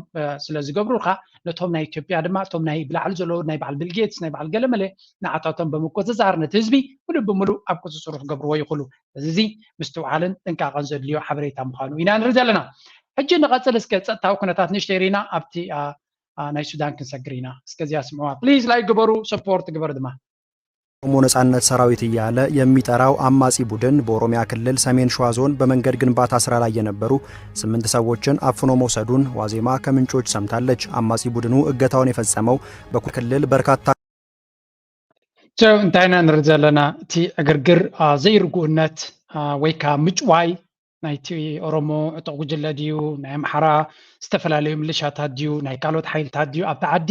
ስለ ዝገብሩልካ ነቶም ናይ ኢትዮጵያ ድማ እቶም ናይ ብላዕሊ ዘለዉ ናይ በዓል ቢል ጌትስ ናይ በዓል ገለመለ ንዓታቶም ብምቁፅፃር ነቲ ህዝቢ ሙሉእ ብምሉእ ኣብ ቁፅፅሩ ክገብርዎ ይኽእሉ። እዚ ምስትውዓልን ጥንቃቐን ዘድልዮ ሓበሬታ ምዃኑ ኢና ንርኢ ዘለና። ሕጂ ንቐፅል እስከ ጸጥታዊ ኩነታት ንእሽተይ ርኢና ኣብቲ ናይ ሱዳን ክንሰግር ኢና። እስከዚኣ ስምዕዋ ፕሊዝ ላይክ ግበሩ ሰፖርት ግበር ድማ። ኦሮሞ ነጻነት ሰራዊት እያለ የሚጠራው አማጺ ቡድን በኦሮሚያ ክልል ሰሜን ሸዋ ዞን በመንገድ ግንባታ ስራ ላይ የነበሩ ስምንት ሰዎችን አፍኖ መውሰዱን ዋዜማ ከምንጮች ሰምታለች። አማጺ ቡድኑ እገታውን የፈጸመው በኩል ክልል በርካታ So እንታይ ኢና ንርኢ ዘለና? እቲ ዕግርግር ዘይርጉእነት ወይ ከዓ ምጭዋይ ናይቲ ኦሮሞ ዕጡቕ ጉጅለ ድዩ ናይ ኣምሓራ ዝተፈላለዩ ምልሻታት ድዩ ናይ ካልኦት ሓይልታት ድዩ ኣብቲ ዓዲ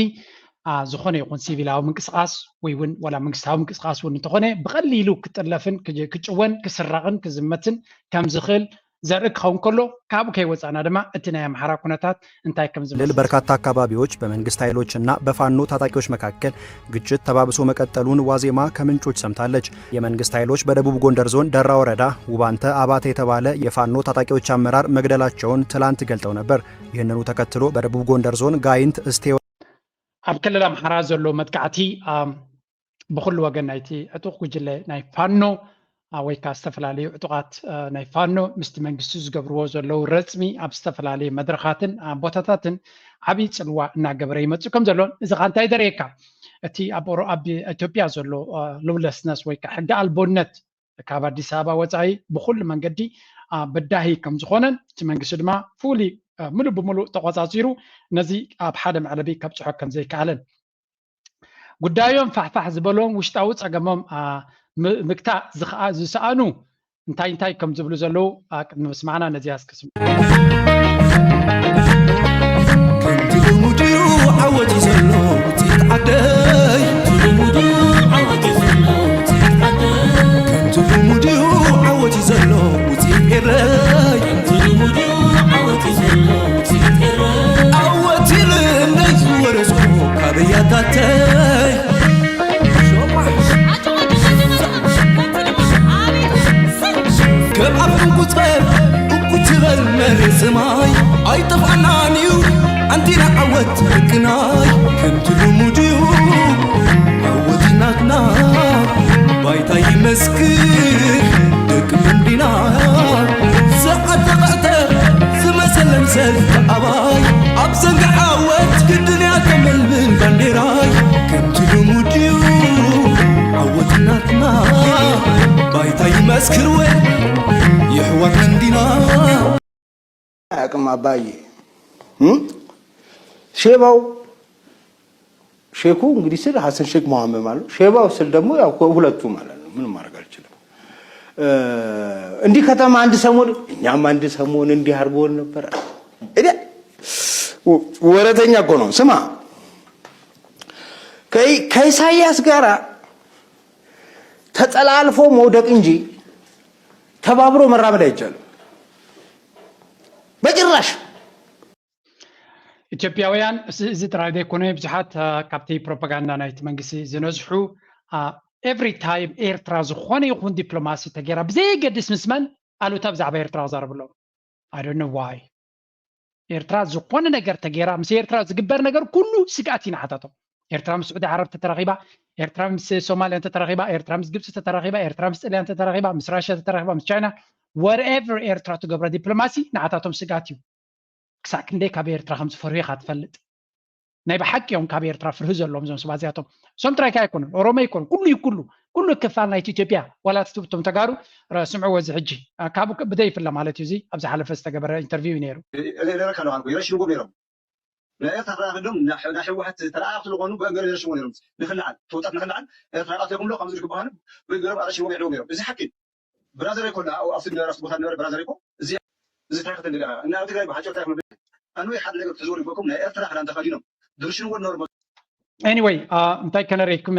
ዝኾነ ይኹን ሲቪላዊ ምንቅስቃስ ወይ እውን ዋላ መንግስታዊ ምንቅስቃስ እውን እንተኾነ ብቐሊሉ ክጥለፍን ክጭወን ክስረቕን ክዝመትን ከም ዝኽእል ዘርኢ ክኸውን ከሎ ካብኡ ከይወፃእና ድማ እቲ ናይ ኣምሓራ ኩነታት እንታይ ከም ዝመስል በርካታ አካባቢዎች በመንግስት ኃይሎችና በፋኖ ታጣቂዎች መካከል ግጭት ተባብሶ መቀጠሉን ዋዜማ ከምንጮች ሰምታለች። የመንግስት ኃይሎች በደቡብ ጎንደር ዞን ደራ ወረዳ ውባንተ አባተ የተባለ የፋኖ ታጣቂዎች አመራር መግደላቸውን ትላንት ገልጠው ነበር። ይህንኑ ተከትሎ በደቡብ ጎንደር ዞን ጋይንት እስቴ ኣብ ክልል ኣምሓራ ዘሎ መጥቃዕቲ ብኩሉ ወገን ናይቲ ዕጡቕ ጉጅለ ናይ ፋኖ ወይ ከዓ ዝተፈላለዩ ዕጡቓት ናይ ፋኖ ምስቲ መንግስቲ ዝገብርዎ ዘለዉ ረፅሚ ኣብ ዝተፈላለዩ መድረኻትን ቦታታትን ዓብዪ ፅልዋ እናገበረ ይመፅእ ከም ዘሎን እዚ ከዓ እንታይ ዘርእየካ እቲ ኣብ ኢትዮጵያ ዘሎ ሉውለስነስ ወይ ከዓ ሕጊ ኣልቦነት ካብ ኣዲስ ኣበባ ወፃኢ ብኩሉ መንገዲ በዳሂ ከም ዝኾነን እቲ መንግስቲ ድማ ፍሉይ ሙሉ ብሙሉ ተቆፃፂሩ ነዚ ኣብ ሓደ መዕለቢ ከብፅሖ ከም ዘይከኣለን ጉዳዮም ፋሕፋሕ ዝበሎም ውሽጣዊ ፀገሞም ምግታእ ዝሰኣኑ እንታይ እንታይ ከም ዝብሉ ዘለዉ ቅድሚ ምስማዕና ነዚኣ እስክስም ከምቲ ልሙድ እዩ ዓወት እዩ ዘሎ ውፅኢት ዓደይ ከምቲ ልሙድ እዩ ዓወት እዩ ዘሎ ውፅኢት ኤረይ ዓወት ኢለ እምነይ ዝወረስኩ ካብ ኣያታተይ ከም ኣፍ እንቁፀር እኩ ትበል መሬት ሰማይ ኣይጠፍኣናን እዩ ኣንቲና ዓወት ሕቅናይ ከምቲ ልሙድ እዩ ዓወት ናትና ባይታ ይመስክር ደቂ መንዲና ዝዓተቐዕተ ዝመሰለን ሰልፊ ኣባይ ኣብ ዘንጊ ዓወት ግድን እያ ተመልምን ባንዴራይ ከምቲ ልሙድ እዩ ዓወት ናትና ባይታ ይመስክር ወይ የሕዋት መንዲና አያውቅም አባዬ። ሼባው ሼኩ እንግዲህ ስል ሐሰን ሼክ መሐመድ ማለት ነው። ሼባው ስል ደግሞ ያው ሁለቱ ማለት ነው። ምንም ማድረግ አልችልም። እንዲህ ከተማ አንድ ሰሞን እኛም አንድ ሰሞን እንዲህ አድርጎን ነበር። እኔ ወረተኛ እኮ ነው። ስማ ከኢሳያስ ጋር ተጠላልፎ መውደቅ እንጂ ተባብሮ መራመድ አይቻልም። በጭራሽ ኢትዮጵያውያን እዚ ጥራይ ዘይኮነ ብዙሓት ካብቲ ፕሮፓጋንዳ ናይቲ መንግስቲ ዝነዝሑ every time ኤርትራ ዝኾነ ይኹን ዲፕሎማሲ ተገይራ ብዘየገድስ ምስ መን ኣሉታ ብዛዕባ ኤርትራ ክዛረቡ ኣለዉ I don't know why ኤርትራ ዝኾነ ነገር ተገይራ ምስ ኤርትራ ዝግበር ነገር ኩሉ ስግኣት እዩ ንዓታቶም ኤርትራ ምስ ስዑዲ ዓረብ ተተራኺባ ኤርትራ ምስ ሶማልያ ተተራኺባ ኤርትራ ምስ ግብፂ ተተራኺባ ኤርትራ ምስ ጥልያን ተተራኺባ ምስ ራሽያ ተተራኺባ ምስ ቻይና whatever ኤርትራ ትገብሮ ዲፕሎማሲ ንዓታቶም ስግኣት እዩ ክሳዕ ክንደይ ካብ ኤርትራ ከም ዝፈርሁ ኢኻ ትፈልጥ ናይ ብሓቂ እዮም ካብ ኤርትራ ፍርሂ ዘለዎም እዞም ሰባት እዚኣቶም እሶም ጥራይካ ኣይኮኑን ኦሮሞ ኣይኮኑን ኩሉ እዩ ኩሉ ኩሉ ክፋል ናይቲ ኢትዮጵያ ዋላ ትትብቶም ተጋሩ ስምዕዎ እዚ ሕጂ ካብ ብደይ ይፍለ ማለት እዩ እዚ ኣብ ዝሓለፈ ዝተገበረ ኢንተርቪው እዩ ነይሩ ረሽንጎ ነይሮም ናይ ኤርትራ ተራኽዶም ናይ ህወሓት ተላኣኽቲ ዝኾኑ ብእምበር ረሽንጎ ነይሮም ንክልዓል ተወጣት ንክልዓል ኤርትራ ቃልተኩም ሎ ከምዚ ልክበሃሉ ብእምበሮም ኣረሽንጎ ይዕደው ነይሮም እዚ ሓቂ ብራዘር ይኮና ኣብ ስድራ ራስ ቦታ ነበረ ብራዘር ይኮ እዚ እዚ ታሪክ ተንደጋ እና ኣብ ትግራይ ብሓጭር ታሪክ መብለይ ኣንወይ ሓደ ነገር ተዘወር ይበኩም ናይ ኤርትራ ክዳን ተኸዲኖም ድርሽን ወን ነበር anyway እንታይ ከነረይኩም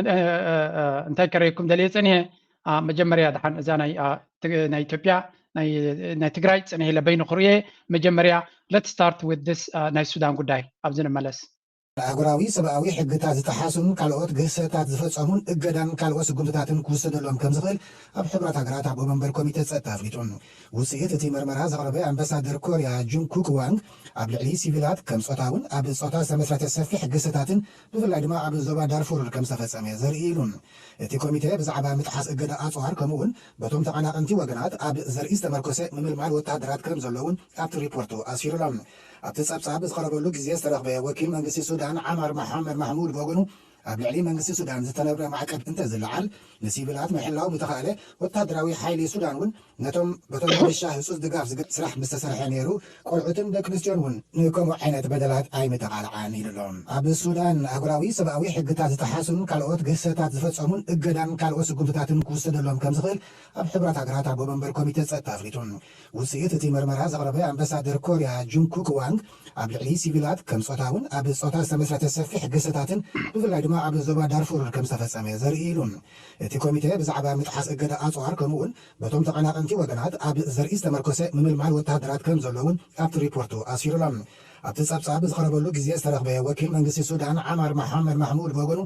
እንታይ ከረይኩም ደልየ ጸኒሐ መጀመርያ ድሓን እዛ ናይ ናይ ኢትዮጵያ ናይ ትግራይ ጽንሕ ኢለ በይኑ ክርእየ መጀመርያ let's start with this ናይ ሱዳን ጉዳይ ኣብዚ ንመለስ ኣህጉራዊ ሰብኣዊ ሕግታት ዝጠሓሱን ካልኦት ግህሰታት ዝፈጸሙን እገዳን ካልኦት ስጉምትታትን ክውሰደሎም ከም ዝኽእል ኣብ ሕቡራት ሃገራት ኣቦ መንበር ኮሚተ ጸጥታ ኣፍሊጡ። ውጽኢት እቲ መርመራ ዘቕረበ ኣምባሳደር ኮርያ ጁንግ ኩክ ዋንግ ኣብ ልዕሊ ሲቪላት ከም ጾታውን ኣብ ጾታ ዝተመስረተ ሰፊሕ ግህሰታትን ብፍላይ ድማ ኣብ ዞባ ዳርፉር ከም ዝተፈጸመ ዘርኢ ኢሉ። እቲ ኮሚተ ብዛዕባ ምጥሓስ እገዳ ኣጽዋር ከምኡውን በቶም ተቐናቐንቲ ወገናት ኣብ ዘርኢ ዝተመርኮሰ ምምልማል ወተሃደራት ከም ዘሎ እውን ኣብቲ ሪፖርቱ ኣስፊሩ ኣሎ። ኣብቲ ጸብጻብ ዝቐረበሉ ግዜ ዝተረኽበ ወኪል መንግስቲ ሱዳን ዓማር መሓመድ ማሕሙድ ብወገኑ ኣብ ልዕሊ መንግስቲ ሱዳን ዝተነብረ ማዕቀብ እንተዝለዓል፣ ንሲቪላት ምሕላው ምተኻእለ፣ ወታደራዊ ሓይሊ ሱዳን እውን ነቶም በቶም ሚሊሻ ህጹጽ ድጋፍ ዝገብር ስራሕ ምስተሰርሐ ነይሩ፣ ቆልዑትን ደቂ ኣንስትዮን እውን ንከምኡ ዓይነት በደላት ኣይምተቓልዓን ኢሉ ኣሎ። ኣብ ሱዳን ኣህጉራዊ ሰብኣዊ ሕግታት ዝጠሓሱን ካልኦት ግህሰታት ዝፈጸሙን እገዳን ካልኦት ስጉምትታትን ክውሰደሎም ከም ዝኽእል ኣብ ሕቡራት ሃገራት ኣቦ መንበር ኮሚተ ጸጥታ ኣፍሊጡ። ውጽኢት እቲ መርመራ ዘቕረበ ኣምባሳደር ኮርያ ጁንኩክ ዋንግ፣ ኣብ ልዕሊ ሲቪላት ከም ጾታውን ኣብ ጾታ ዝተመስረተ ሰፊሕ ግህሰታትን ብፍላይ ድማ ኣብ ዞባ ዳርፉር ከም ዝተፈጸመ ዘርኢ ኢሉ። እቲ ኮሚተ ብዛዕባ ምጥሓስ እገዳ ኣጽዋር ከምኡውን በቶም ተቐናቐንቲ ወገናት ኣብ ዘርኢ ዝተመርኮሰ ምምልማል ወተሃደራት ከም ዘሎ እውን ኣብቲ ሪፖርቱ ኣስፊሩ ኣሎ። ኣብቲ ጸብጻብ ዝቐረበሉ ግዜ ዝተረኽበ ወኪል መንግስቲ ሱዳን ዓማር መሓመድ ማሕሙድ ብወገኑ፣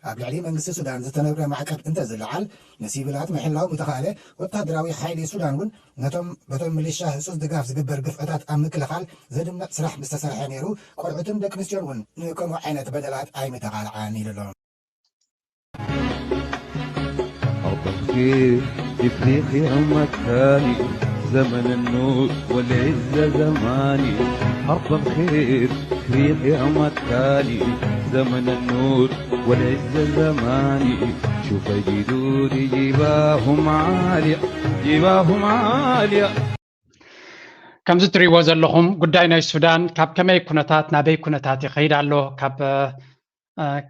ኣብ ልዕሊ መንግስቲ ሱዳን ዝተነብረ ማዕቀብ እንተዝለዓል፣ ንሲቪላት ምሕላው ምተኻእለ፣ ወታደራዊ ሓይሊ ሱዳን እውን ነቶም በቶም ሚሊሻ ህጹጽ ድጋፍ ዝግበር ግፍዕታት ኣብ ምክልኻል ዘድምዕ ስራሕ ምስተሰርሐ ነይሩ፣ ቆልዑትን ደቂ ኣንስትዮን እውን ንከምኡ ዓይነት በደላት ኣይምተቓልዓን ኢሉ ኣሎ። أرض الخير إفريقيا مكاني، زمن النور والعزة زماني. أرض الخير إفريقيا مكاني، زمن النور والعزة زماني. شوف جدودي جباههم عالية، جباههم عالية. ከምዚ ትሪእዎ ዘለኹም ጉዳይ ናይ ሱዳን ካብ ከመይ ኩነታት ናበይ ኩነታት ይኸይድ ኣሎ፣ ካብ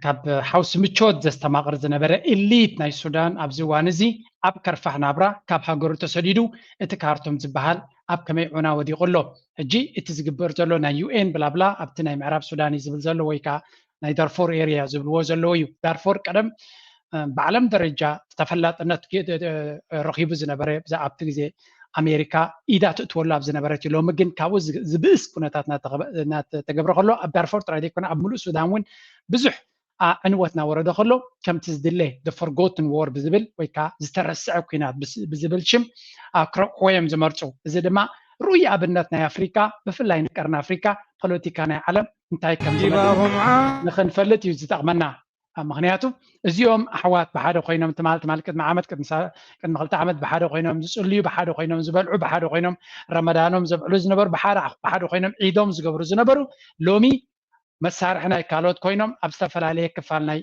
ካብ ሓውሲ ምቾት ዘስተማቕር ዝነበረ ኢሊት ናይ ሱዳን ኣብዚ እዋን እዚ ኣብ ከርፋሕ ናብራ ካብ ሃገሩ ተሰዲዱ እቲ ካርቱም ዝበሃል ኣብ ከመይ ዑና ወዲቑ ኣሎ። ሕጂ እቲ ዝግበር ዘሎ ናይ ዩ ኤን ብላብላ ኣብቲ ናይ ምዕራብ ሱዳን እዩ ዝብል ዘሎ ወይ ከዓ ናይ ዳርፎር ኤርያ ዝብልዎ ዘለዉ እዩ። ዳርፎር ቀደም ብዓለም ደረጃ ተፈላጥነት ረኺቡ ዝነበረ ኣብቲ ግዜ ኣሜሪካ ኢዳ ትእትወሉ ኣብ ዝነበረት እዩ። ሎሚ ግን ካብኡ ዝብእስ ኩነታት እናተገብረ ከሎ ኣብ ዳርፎር ጥራይ ዘይኮነ ኣብ ሙሉእ ሱዳን እውን ብዙሕ ዕንወት እናወረደ ከሎ ከምቲ ዝድለ the forgotten war ብዝብል ወይ ከዓ ዝተረስዐ ኩናት ብዝብል ሽም ክረቑሕዎ እዮም ዝመርፁ። እዚ ድማ ርኡይ ኣብነት ናይ ኣፍሪካ ብፍላይ ንቀርኒ ኣፍሪካ ፖለቲካ ናይ ዓለም እንታይ ከም ንክንፈልጥ እዩ ዝጠቕመና። ምክንያቱ እዚኦም ኣሕዋት ብሓደ ኮይኖም ትማል ትማል ቅድሚ ዓመት ቅድሚ ክልተ ዓመት ብሓደ ኮይኖም ዝፅልዩ ብሓደ ኮይኖም ዝበልዑ ብሓደ ኮይኖም ረመዳኖም ዘብዕሉ ዝነበሩ ብሓደ ኮይኖም ዒዶም ዝገብሩ ዝነበሩ ሎሚ መሳርሒ ናይ ካልኦት ኮይኖም ኣብ ዝተፈላለየ ክፋል ናይ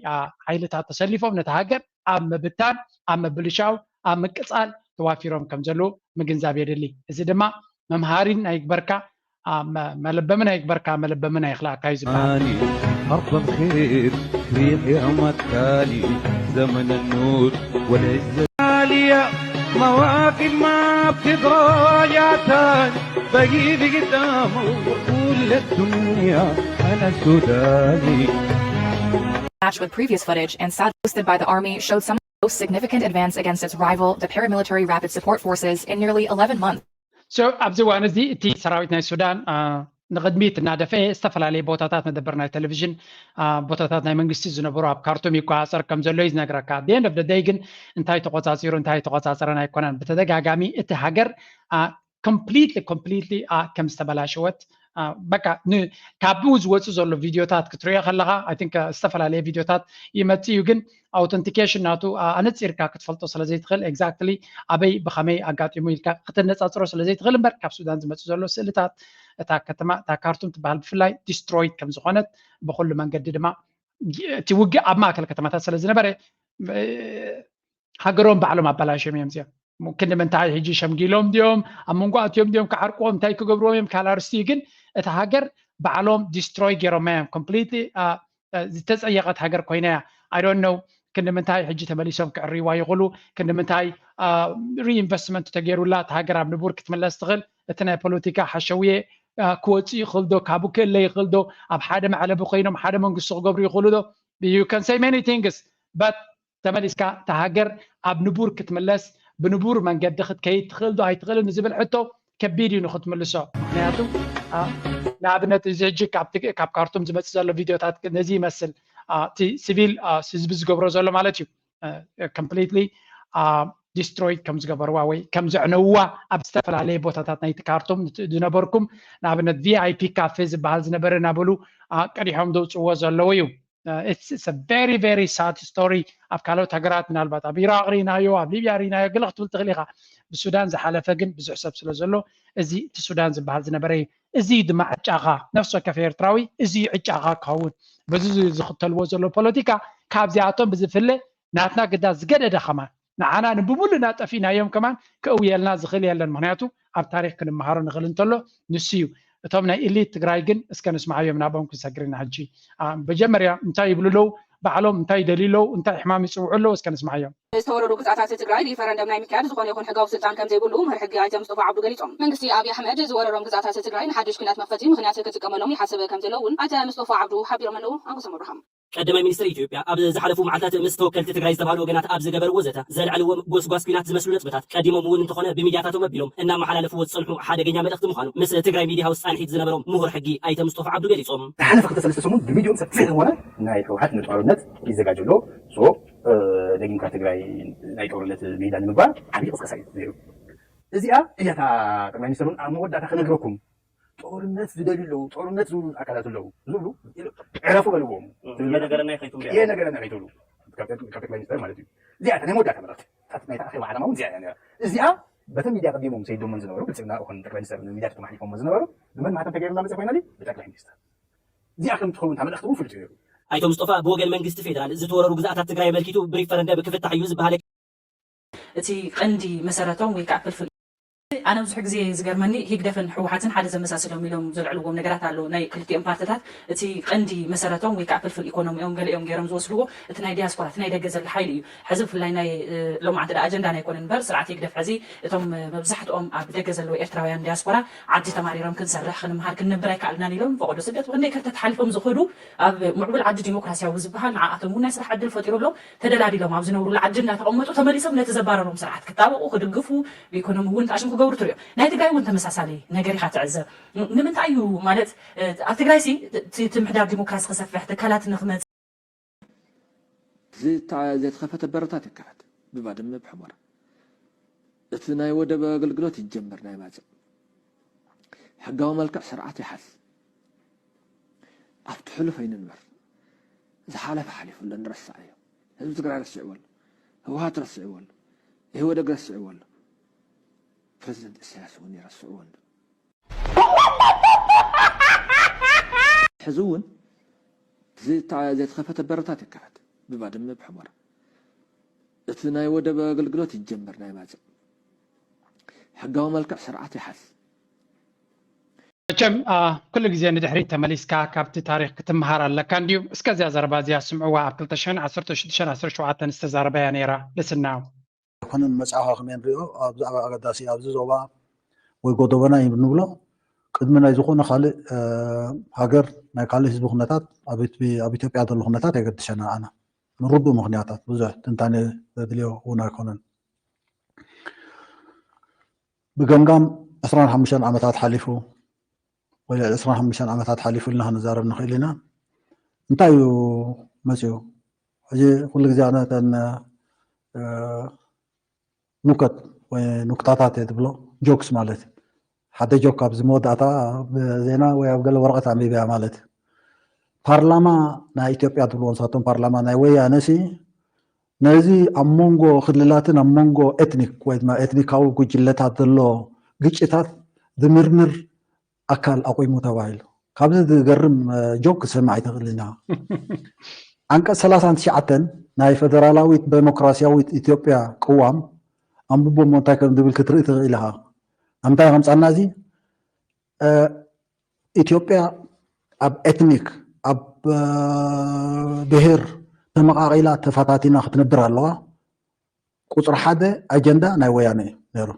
ሓይልታት ተሰሊፎም ነቲ ሃገር ኣብ ምብታን ኣብ ምብልሻው ኣብ ምቅፃል ተዋፊሮም ከም ዘለዉ ምግንዛብ የድሊ። እዚ ድማ መምሃሪ ናይ ግበርካ መለበሚ ናይ ግበርካ መለበሚ ናይ ክላእካ እዩ ዝበሃል። أرض الخير إفريقيا مكاني، زمن النور والعزة عالية. مواكب ما بتتراجع تاني، بقيت قدامه وبقول للدنيا أنا سوداني. Matched with previous footage and sad posted by the army showed some of the most significant advance against its rival, the paramilitary Rapid Support Forces, in nearly eleven months. So ኣብዚ እዋን እዚ እቲ ሰራዊት ናይ ሱዳን ንቕድሚት እናደፈኤ ዝተፈላለየ ቦታታት መደበር ናይ ቴሌቪዥን ቦታታት ናይ መንግስቲ ዝነበሩ ኣብ ካርቱም ይቆፃፀር ከም ዘሎ እዩ ዝነግረካ። At the end of the day ግን እንታይ ተቆፃፂሩ እንታይ ተቆፃፀረን ኣይኮነን። ብተደጋጋሚ እቲ ሃገር completely completely ከም ዝተበላሸወት በቃ ካብኡ ዝወፁ ዘሎ ቪድዮታት ክትሪኦ ከለካ I think ዝተፈላለየ ቪድዮታት ይመፅእ እዩ ግን authentication ናቱ ኣነፂርካ ክትፈልጦ ስለዘይትኽእል exactly ኣበይ ብኸመይ ኣጋጢሙ ኢልካ ክተነፃፅሮ ስለዘይትኽእል እምበር ካብ ሱዳን ዝመፁ ዘሎ ስእልታት እታ ከተማ እታ ካርቱም ትበሃል ብፍላይ destroyed ከም ዝኾነት ብኩሉ መንገዲ ድማ እቲ ውግእ ኣብ ማእከል ከተማታት ስለ ዝነበረ ሃገሮም ባዕሎም ኣበላሽዮም እዮም እዚኦም። ክንዲ ምንታይ ሕጂ ሸምጊሎም ድዮም ኣብ መንጎ ኣትዮም ድዮም ክዓርቅዎም እንታይ ክገብርዎም እዮም ካልእ ኣርስቲ እዩ። ግን እታ ሃገር ባዕሎም destroy ገይሮማ እዮም። Completely ዝተፀየቐት ሃገር ኮይና እያ። I don't know ክንዲ ምንታይ ሕጂ ተመሊሶም ክዕርይዋ ይኽእሉ፣ ክንዲ ምንታይ reinvestment ተገይሩላ እታ ሃገር ኣብ ንቡር ክትምለስ ትኽእል። እቲ ናይ ፖለቲካ ሓሸውየ ክወፅእ ይኽእል ዶ፣ ካብኡ ክእለ ይኽእል ዶ፣ ኣብ ሓደ መዕለቢ ኮይኖም ሓደ መንግስቲ ክገብሩ ይኽእሉ ዶ? You can say many things but ተመሊስካ እታ ሃገር ኣብ ንቡር ክትምለስ ብንቡር መንገዲ ክትከይድ ትኽእል ዶ ኣይትኽእልን ንዝብል ሕቶ ከቢድ እዩ ንክትምልሶ። ምክንያቱ ንኣብነት እዚ ሕጂ ካብ ካርቱም ዝመፅእ ዘሎ ቪድዮታት ነዚ ይመስል። እቲ ሲቪል ህዝቢ ዝገብሮ ዘሎ ማለት እዩ። Completely destroyed ከም ዝገበርዋ ወይ ከም ዘዕነውዋ ኣብ ዝተፈላለየ ቦታታት ናይቲ ካርቱም ዝነበርኩም ንኣብነት VIP cafe ዝበሃል ዝነበረ እናበሉ ቀዲሖም ዘውፅዎ ዘለዉ እዩ። It's very very sad story። ኣብ ካልኦት ሃገራት ምናልባት ኣብ ኢራቅ ርኢናዮ ኣብ ሊብያ ርኢናዮ ገለ ክትብል ትኽእል ኢኻ። ብሱዳን ዝሓለፈ ግን ብዙሕ ሰብ ስለ ዘሎ እዚ እቲ ሱዳን ዝበሃል ዝነበረ እዩ። እዚ ድማ ዕጫኻ ነፍሲ ወከፍ ኤርትራዊ እዚ እዩ ዕጫኻ ክኸውን። በዚ ዝኽተልዎ ዘሎ ፖለቲካ ካብዚኣቶም ብዝፍለ ናትና ግዳ ዝገደደ ከማን ንዓና ንብሙሉና ጠፊእናዮም ከማን ክእውየልና ዝኽእል የለን። ምክንያቱ ኣብ ታሪክ ክንመሃሮ ንኽእል እንተሎ ንሱ እዩ። እቶም ናይ ኢሊት ትግራይ ግን እስከ ንስማዓዮም፣ ናብኦም ክንሰግር ኢና ሕጂ። መጀመርያ እንታይ ይብሉ ኣለዉ፣ ባዕሎም እንታይ ይደልዩ ኣለዉ፣ እንታይ ሕማም ይፅውዑ ኣለዉ፣ እስከ ንስማዓዮም። ዝተወረሩ ግዝኣታት ትግራይ ሪፈረንደም ናይ ምክያድ ዝኾነ ይኹን ሕጋዊ ስልጣን ከም ዘይብሉ ምሁር ሕጊ ኣይተ ምስጦፋ ዓብዱ ገሊጾም። መንግስቲ ኣብይ ኣሕመድ ዝወረሮም ግዝኣታት ትግራይ ንሓድሽ ኩናት መኽፈቲ ምኽንያት ክጥቀመሎም ይሓስብ ከም ዘለዉ እውን ኣይተ ምስጦፋ ዓብዱ ሓቢሮም ኣለዉ። ኣንጎሶም ኣብርሃም። ቀዳማይ ሚኒስትር ኢትዮጵያ ኣብ ዝሓለፉ መዓልታት ምስ ተወከልቲ ትግራይ ዝተባህሉ ወገናት ኣብ ዝገበርዎ ዘተ ዘልዐልዎም ጎስጓስ ኲናት ዝመስሉ ነጥብታት ቀዲሞም እውን እንተኾነ ብሚድያታቶም ኣቢሎም እናመሓላለፍዎ ዝጸንሑ ሓደገኛ መልእኽቲ ምዃኑ ምስ ትግራይ ሚድያ ሃውስ ጻንሒት ዝነበሮም ምሁር ሕጊ ኣይተ ምስጦፋ ዓብዱ ገሊጾም። ዝሓለፈ ክልተ ሰለስተ ሰሙን ብሚድዮም ሰፊሕ ዝኾነ ናይ ህወሓት ንጦርነት ይዘጋጀ ኣሎ። ሶ ደጊምካ ትግራይ ናይ ጦርነት ሜዳ ንምግባር ዓብዪ ቅስቀሳ እዩ ነይሩ። እዚኣ እያ እታ ጠቅላይ ሚኒስትር እውን ኣብ መወዳእታ ክነግረኩም ጦርነት ዝደልዩ ኣለዉ፣ ጦርነት ዝብሉ ኣካላት ኣለዉ ዝብሉ ዕረፉ በልዎም። እየ ነገረና ከይትብሉ። እየ ነገረና ከይትብሉ ካብ ጠቅላይ ሚኒስትር ማለት እዩ። እዚኣ እታ ናይ መወዳእታ መልእኽቲ ናይታ ኣኼባ ዓላማ እውን እዚኣ እያ ነይራ። እዚኣ በተን ሚድያ ቀዲሞም ሰይዶሞን ዝነበሩ ብልፅግና ይኹን ጠቅላይ ሚኒስትር ሚድያ ተማሓሊፎሞ ዝነበሩ ብመን ማተም ተገይሩና መፅእ ኮይና ብጠቅላይ ሚኒስትር እዚኣ ከም ትኸውን እታ መልእኽቲ እውን ፍሉጥ እዩ ነይሩ። ኣይተ ሙስጦፋ ብወገን መንግስቲ ፌደራል ዝተወረሩ ግዝኣታት ትግራይ ኣመልኪቱ ብሪፈረንደም ክፍታሕ እዩ ዝበሃለ እቲ ቀንዲ መሰረቶም ወይ ከዓ ፍልፍል ኣነ ብዙሕ ግዜ ዝገርመኒ ሂግደፍን ህወሓትን ሓደ ዘመሳስሎም ኢሎም ዘልዕልዎም ነገራት ኣሎ። ናይ ክልቲኦም ፓርትታት እቲ ቀንዲ መሰረቶም ወይ ከዓ ፍልፍል ኢኮኖሚኦም ገሊኦም ገይሮም ዝወስድዎ እቲ ናይ ዲያስፖራ እቲ ናይ ደገ ዘሎ ሓይሊ እዩ። ሕዚ ብፍላይ ናይ ሎማዓንቲ ዳ ኣጀንዳና ኣይኮነን እምበር ስርዓት ሂግደፍ ሕዚ እቶም መብዛሕትኦም ኣብ ደገ ዘለዉ ኤርትራውያን ዲያስፖራ ዓዲ ተማሪሮም ክንሰርሕ ክንምሃር ክንነብር ኣይከኣልናን ኢሎም ፈቐዶ ስደት ብክንደይ ከርተ ተሓሊፎም ዝኸዱ ኣብ ምዕቡል ዓዲ ዲሞክራሲያዊ ዝበሃል ንዓኣቶም እውን ናይ ስራሕ ዕድል ፈጢሩሎም ተደላዲሎም ኣብ ዝነብሩሉ ዓዲ እናተቐመጡ ተመሊሶም ነቲ ዘባረሮም ስርዓት ክጣበቑ ክድግፉ ብኢኮኖሚ እውን ተኣሽም ክገብሩ ትሪኦ። ናይ ትግራይ እውን ተመሳሳሊ ነገር ኢኻ ትዕዘብ። ንምንታይ እዩ ማለት ኣብ ትግራይ ሲ እቲ ምሕዳር ዲሞክራሲ ክሰፍሕ ትካላት ንክመፅ ዘይተኸፈተ በረታት ይከፈት ብባድመ ብሕሞራ እቲ ናይ ወደብ ኣገልግሎት ይጀመር ናይ ማፅእ ሕጋዊ መልክዕ ስርዓት ይሓዝ ኣብቲ ሕሉፍ ኣይንንበር ዝሓለፈ ሓሊፉ ኣሎ ንረሳዕ እዩ ህዝቢ ትግራይ ረሲዕዎ ኣሎ ህወሓት ረሲዕዎ ኣሎ ኢህወደግ ረሲዕዎ ኣሎ ፕረዚደንት ኢሳያስ እውን ይረስዕዎ ኣሎ ሕዚ እውን ዘይተኸፈተ በረታት ይከፈት ብባድመ ብሕሞራ እቲ ናይ ወደብ ኣገልግሎት ይጀመር ናይ ማፅእ ሕጋዊ መልክዕ ስርዓት ይሓዝ መቸም ኩሉ ግዜ ንድሕሪት ተመሊስካ ካብቲ ታሪክ ክትምሃር ኣለካ እንድዩ። እስከ እዚኣ ዘረባ እዚኣ ስምዕዋ ኣብ ክልተ ሽሕን ዓሰርተ ሽዱሽተን ዓሰርተ ሸውዓተን ዝተዛረበያ ነይራ ልስና። ኣይኮነን መጻእኻ ከመይ ንሪኦ ብዛዕባ ኣገዳሲ ኣብዚ ዞባ ወይ ጎደቦና እዩ ንብሎ ቅድሚ ናይ ዝኾነ ካልእ ሃገር ናይ ካልእ ህዝቢ ኩነታት ኣብ ኢትዮጵያ ዘሎ ኩነታት ኣይገድሸና ኣነ ንርዱእ ምኽንያታት ብዙሕ ትንታነ ዘድልዮ እውን ኣይኮነን። ብገምጋም ዕስራን ሓሙሽተን ዓመታት ሓሊፉ ወይ ልዕሊ ዕስራን ሓሙሽተን ዓመታት ሓሊፉ ኢልና ክንዛረብ ንኽእል ኢና። እንታይ እዩ መፅኡ? ሕጂ ኩሉ ግዜ ኣነ እተን ኑከት ወይ ኑክታታት እየ ዝብሎ ጆክስ ማለት ሓደ ጆክ ኣብዚ መወዳእታ ኣብ ዜና ወይ ኣብ ገለ ወረቐት ኣንቢበያ ማለት ፓርላማ ናይ ኢትዮጵያ ዝብልዎ ንሳቶም ፓርላማ ናይ ወያነ ሲ ነዚ ኣብ መንጎ ክልላትን ኣብ መንጎ ኤትኒክ ወይ ድማ ኤትኒካዊ ጉጅለታት ዘሎ ግጭታት ዝምርምር ኣካል ኣቑሙ ተባሂሉ። ካብዚ ዝገርም ጆክ ክሰምዕ ኣይትኽእልን ኢና። ዓንቀፅ ሰላሳን ትሽዓተን ናይ ፈደራላዊት ዴሞክራሲያዊት ኢትዮጵያ ቅዋም ኣንብቦ እሞ እንታይ ከም ዝብል ክትርኢ ትኽእል ኢኻ። ኣብ ምንታይ ከምፃና እዚ ኢትዮጵያ ኣብ ኤትኒክ ኣብ ብሄር ተመቃቂላ ተፈታቲና ክትነብር ኣለዋ። ቁፅሪ ሓደ ኣጀንዳ ናይ ወያነ እዩ ነይሩ።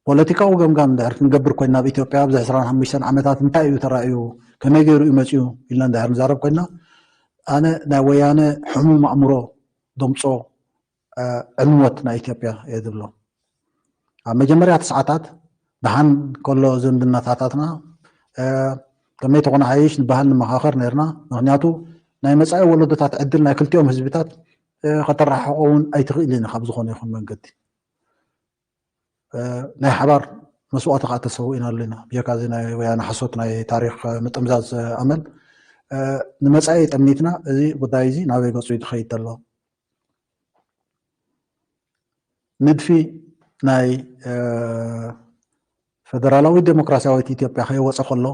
ፖለቲካዊ ገምጋም እንድሕር ክንገብር ኮይና ኣብ ኢትዮጵያ ኣብዚ ዕስራን ሓሙሽተን ዓመታት እንታይ እዩ ተራእዩ ከመይ ገይሩ እዩ መፅዩ ኢልና እንድሕር ንዛረብ ኮይና ኣነ ናይ ወያነ ሕሙም ኣእምሮ ደምፆ ዕንወት ናይ ኢትዮጵያ እየ ዝብሎ። ኣብ መጀመርያ እቲ ሰዓታት ደሓን ከሎ ዝምድናታታትና ከመይ ተኾነ ሓይሽ ንበሃል ንመኻኸር ነርና። ምክንያቱ ናይ መፃኢ ወለዶታት ዕድል ናይ ክልቲኦም ህዝብታት ከተረሓሕቆ እውን ኣይትኽእልን ካብ ዝኾነ ይኹን መንገዲ። ናይ ሓባር መስዋእቲ ከዓ ተሰዊእና ኣለና። ብጀካ እዚ ናይ ወያነ ሓሶት ናይ ታሪክ ምጥምዛዝ ኣመል ንመፃኢ ጠሚትና እዚ ጉዳይ እዚ ናበይ ገፁ እዩ ዝኸይድ ዘሎ? ንድፊ ናይ ፈደራላዊት ዴሞክራሲያዊት ኢትዮጵያ ከይወፀ ከሎ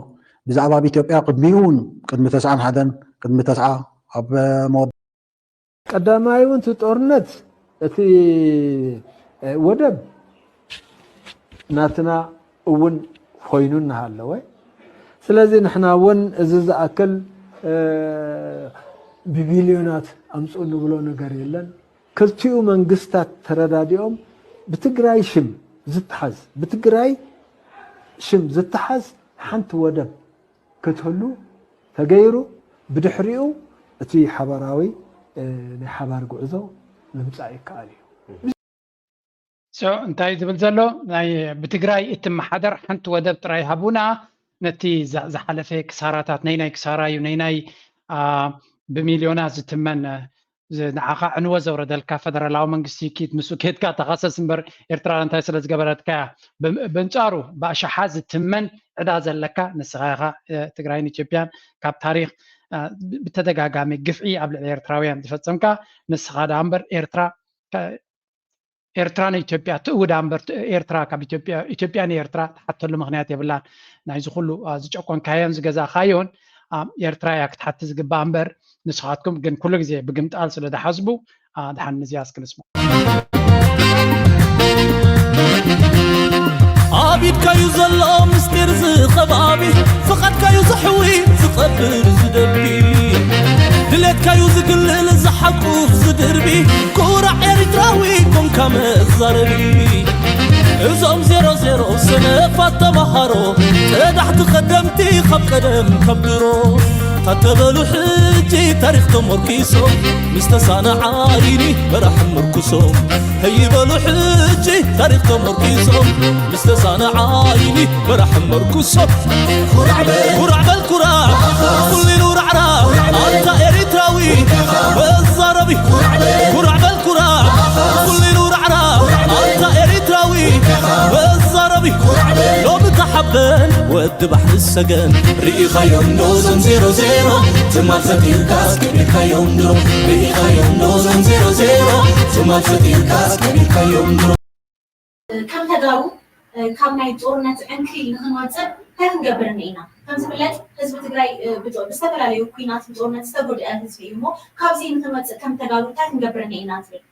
ብዛዕባ ኣብ ኢትዮጵያ ቅድሚኡ እውን ቅድሚ ተስዓን ሓደን ቅድሚ ተስዓ ኣብ መወ- ቀዳማይ እውን እቲ ጦርነት እቲ ወደብ ናትና እውን ኮይኑ እናሃለወ፣ ስለዚ ንሕና እውን እዚ ዝኣክል ብቢልዮናት ኣምፅኡ ንብሎ ነገር የለን። ክልቲኡ መንግስታት ተረዳዲኦም ብትግራይ ሽም ዝተሓዝ ብትግራይ ሽም ዝተሓዝ ሓንቲ ወደብ ክትህሉ ተገይሩ፣ ብድሕሪኡ እቲ ሓባራዊ ናይ ሓባር ጉዕዞ ምምፃእ ይከኣል እዩ። እንታይ ዝብል ዘሎ ናይ ብትግራይ እትመሓደር ሓንቲ ወደብ ጥራይ ሃቡና፣ ነቲ ዝሓለፈ ክሳራታት ናይ ናይ ክሳራ እዩ ናይ ናይ ብሚልዮናት ዝትመን ንዓኻ ዕንወ ዘውረደልካ ፈደራላዊ መንግስቲ ኪድ ምስ ኬድካ ተኸሰስ እምበር ኤርትራ እንታይ ስለ ዝገበረትካ እያ። በንጻሩ ብኣሽሓት ዝትመን ዕዳ ዘለካ ንስኻ ኢኻ። ትግራይን ኢትዮጵያን ካብ ታሪኽ ብተደጋጋሚ ግፍዒ ኣብ ልዕሊ ኤርትራውያን ዝፈጸምካ ንስኻ ደኣ እምበር ኤርትራ ኤርትራ ንኢትዮጵያ ትእውዳ እምበር ኤርትራ ካብ ኢትዮጵያ ኢትዮጵያ ንኤርትራ ትሓተሉ ምኽንያት የብላን። ናይዚ ኩሉ ዝጨቆንካዮን ዝገዛእካዮን ኤርትራ እያ ክትሓቲ ዝግባእ እምበር ንስኻትኩም ግን ኩሉ ግዜ ብግምጣል ስለ ዝሓስቡ ድሓን ንዚኣ እስኪ ንስምዖ። ኣብ ኢድካዩ ዘሎ ምስጢር ዝኸባቢ ፍቓድካዩ ዘሕዊ ዝቐብር ዝደቢ ድሌትካዩ ዝግልል ዝሓቁፍ ዝድርቢ ኩራዕ ኤሪትራዊ ኮንካ መዛረቢ እዞም ዜሮ ዜሮ ሰነፋት ተማሃሮ ቀዳሕቲ ቐደምቲ ካብ ቀደም ካብ ድሮ ታተበሉ ሕጂ ታሪኽ ተሞርኪሶም ምስ ተሳነ ዓይኒ መራሕ ምርኩሶም ህይበሉ ሕጂ ታሪኽ ተሞርኪሶም ምስ ተሳነ ዓይኒ መራሕ መርኩሶም ኩራዕ በል ኩራዕ ኩሊሉ ራዕራ ኣንታ ኤሪትራዊ መዛረቢ ኩራዕ በል ኩራዕ ኩሊሉ ራዕራ ኣንታ ኤሪትራዊ መዛረቢ ሎሚ ተሓበን ወዲ ባሕሪ ሰገን ርኢኻዮም ዶ ዞም ዜሮ ዜሮ ትማል ፈጢርካስ ክቢርካዮም ዶ ርኢኻዮም ዶ ዞም ዜሮ ዜሮ ትማል ፈጢርካስ ክቢርካዮም ዶ ከም ተጋሩ ካብ ናይ ጦርነት ዕንክሊል ንክንወፅእ እንታይ ክንገብር እኒኢና? ከም ዝፍለጥ ህዝቢ ትግራይ ብዝተፈላለዩ ኩናት ብጦርነት ዝተጎድአ ህዝቢ እዩ እሞ ካብዚ ንክንወፅእ ከም ተጋሩ እንታይ ክንገብር እኒኢና ትብል?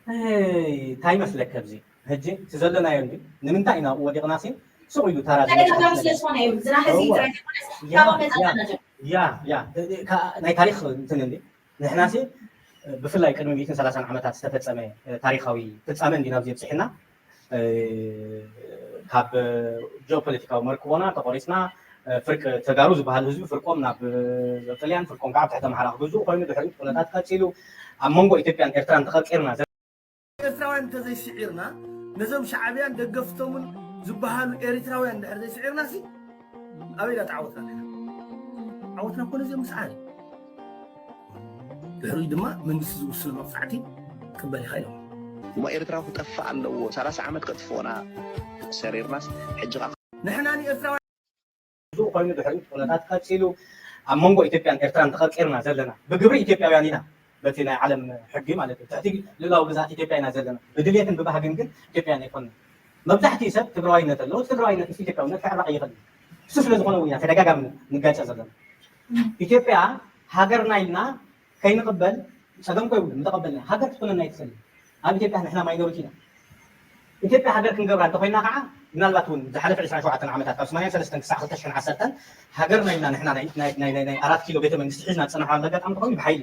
እንታይ ይመስለካ ኣብዚ ሕጂ እቲ ዘለናዮ እንዲ ንምንታይ ኢና ኣብኡ ወዲቕና ሲ ሱቕ ኢሉ ተራ ተደጋጋሚ ስለ ዝኾነ እዩ ዝና ህዝቢ ጥራይ ዘይኮነስ ካብ ኣመፃፅኣና ጀምሩ ያ ያ ናይ ታሪክ እንትን እንዲ ንሕና ሲ ብፍላይ ቅድሚ ሚእትን ሰላሳን ዓመታት ዝተፈጸመ ታሪካዊ ፍጻመ እንዲ ናብዚ የብፅሕና ካብ ጂኦፖለቲካዊ መርክቦና ተቆሪፅና ፍርቂ ተጋሩ ዝበሃል ህዝቢ ፍርቆም ናብ ጥልያን ፍርቆም ከዓ ትሕተ ኣምሓራ ክግዝኡ ኮይኑ ድሕሪኡ ኩነታት ቀፂሉ ኣብ መንጎ ኢትዮጵያን ኤርትራን ተቐቂርና ኤርትራውያን እንተዘይስዒርና ነዞም ሻዕብያን ደገፍቶምን ዝበሃሉ ኤሪትራውያን እንድሕር ዘይስዒርና ሲ ኣበይ ዳ ተዓወትና ኣለና? ዓወትና እኮ ነዚኦም ምስዓር እዩ። ድሕሪኡ ድማ መንግስቲ ዝውስኖ መቕፃዕቲ ትቅበል ኢኻ ኢሎም። እሞ ኤርትራ ክጠፍእ ኣለዎ ሰላሳ ዓመት ከጥፍኡና ሰሪርናስ ሕጂ ከዓ ንሕና ንኤርትራውያን ብዙ ኮይኑ ድሕሪኡ ኩነታት ቀፂሉ ኣብ መንጎ ኢትዮጵያን ኤርትራን ተቐቂርና ዘለና ብግብሪ ኢትዮጵያውያን ኢና በቲ ናይ ዓለም ሕጊ ማለት እዩ ትሕቲ ልእላዊ ግዛት ኢትዮጵያ ኢና ዘለና ብድልየትን ብባህግን ግን ኢትዮጵያን ኣይኮንን መብዛሕትኡ ሰብ ትግራዋይነት ኣለዎ ትግራዋይነት ምስ ኢትዮጵያውነት ክዕራቕ ይኽእል እሱ ስለ ዝኾነ እውን ኢና ተደጋጋሚ ንጋጨ ዘለና ኢትዮጵያ ሃገርና ኢልና ከይንቕበል ፀገም ኮይብሉ ምተቐበልና ሃገር ክትኮነና ኣይትኽእልን ኣብ ኢትዮጵያ ንሕና ማይኖሪቲ ኢና ኢትዮጵያ ሃገር ክንገብራ እንተኮይና ከዓ ምናልባት እውን ዝሓለፈ ዕስራን ሸውዓተን ዓመታት ካብ ሰማንያን ሰለስተን ክሳዕ ክልተ ሽሕን ዓሰርተን ሃገርና ኢልና ንሕና ናይ ኣራት ኪሎ ቤተ መንግስቲ ሒዝና ዝፀናሕናሉ ኣጋጣሚ እንተኮይኑ ብሓይሊ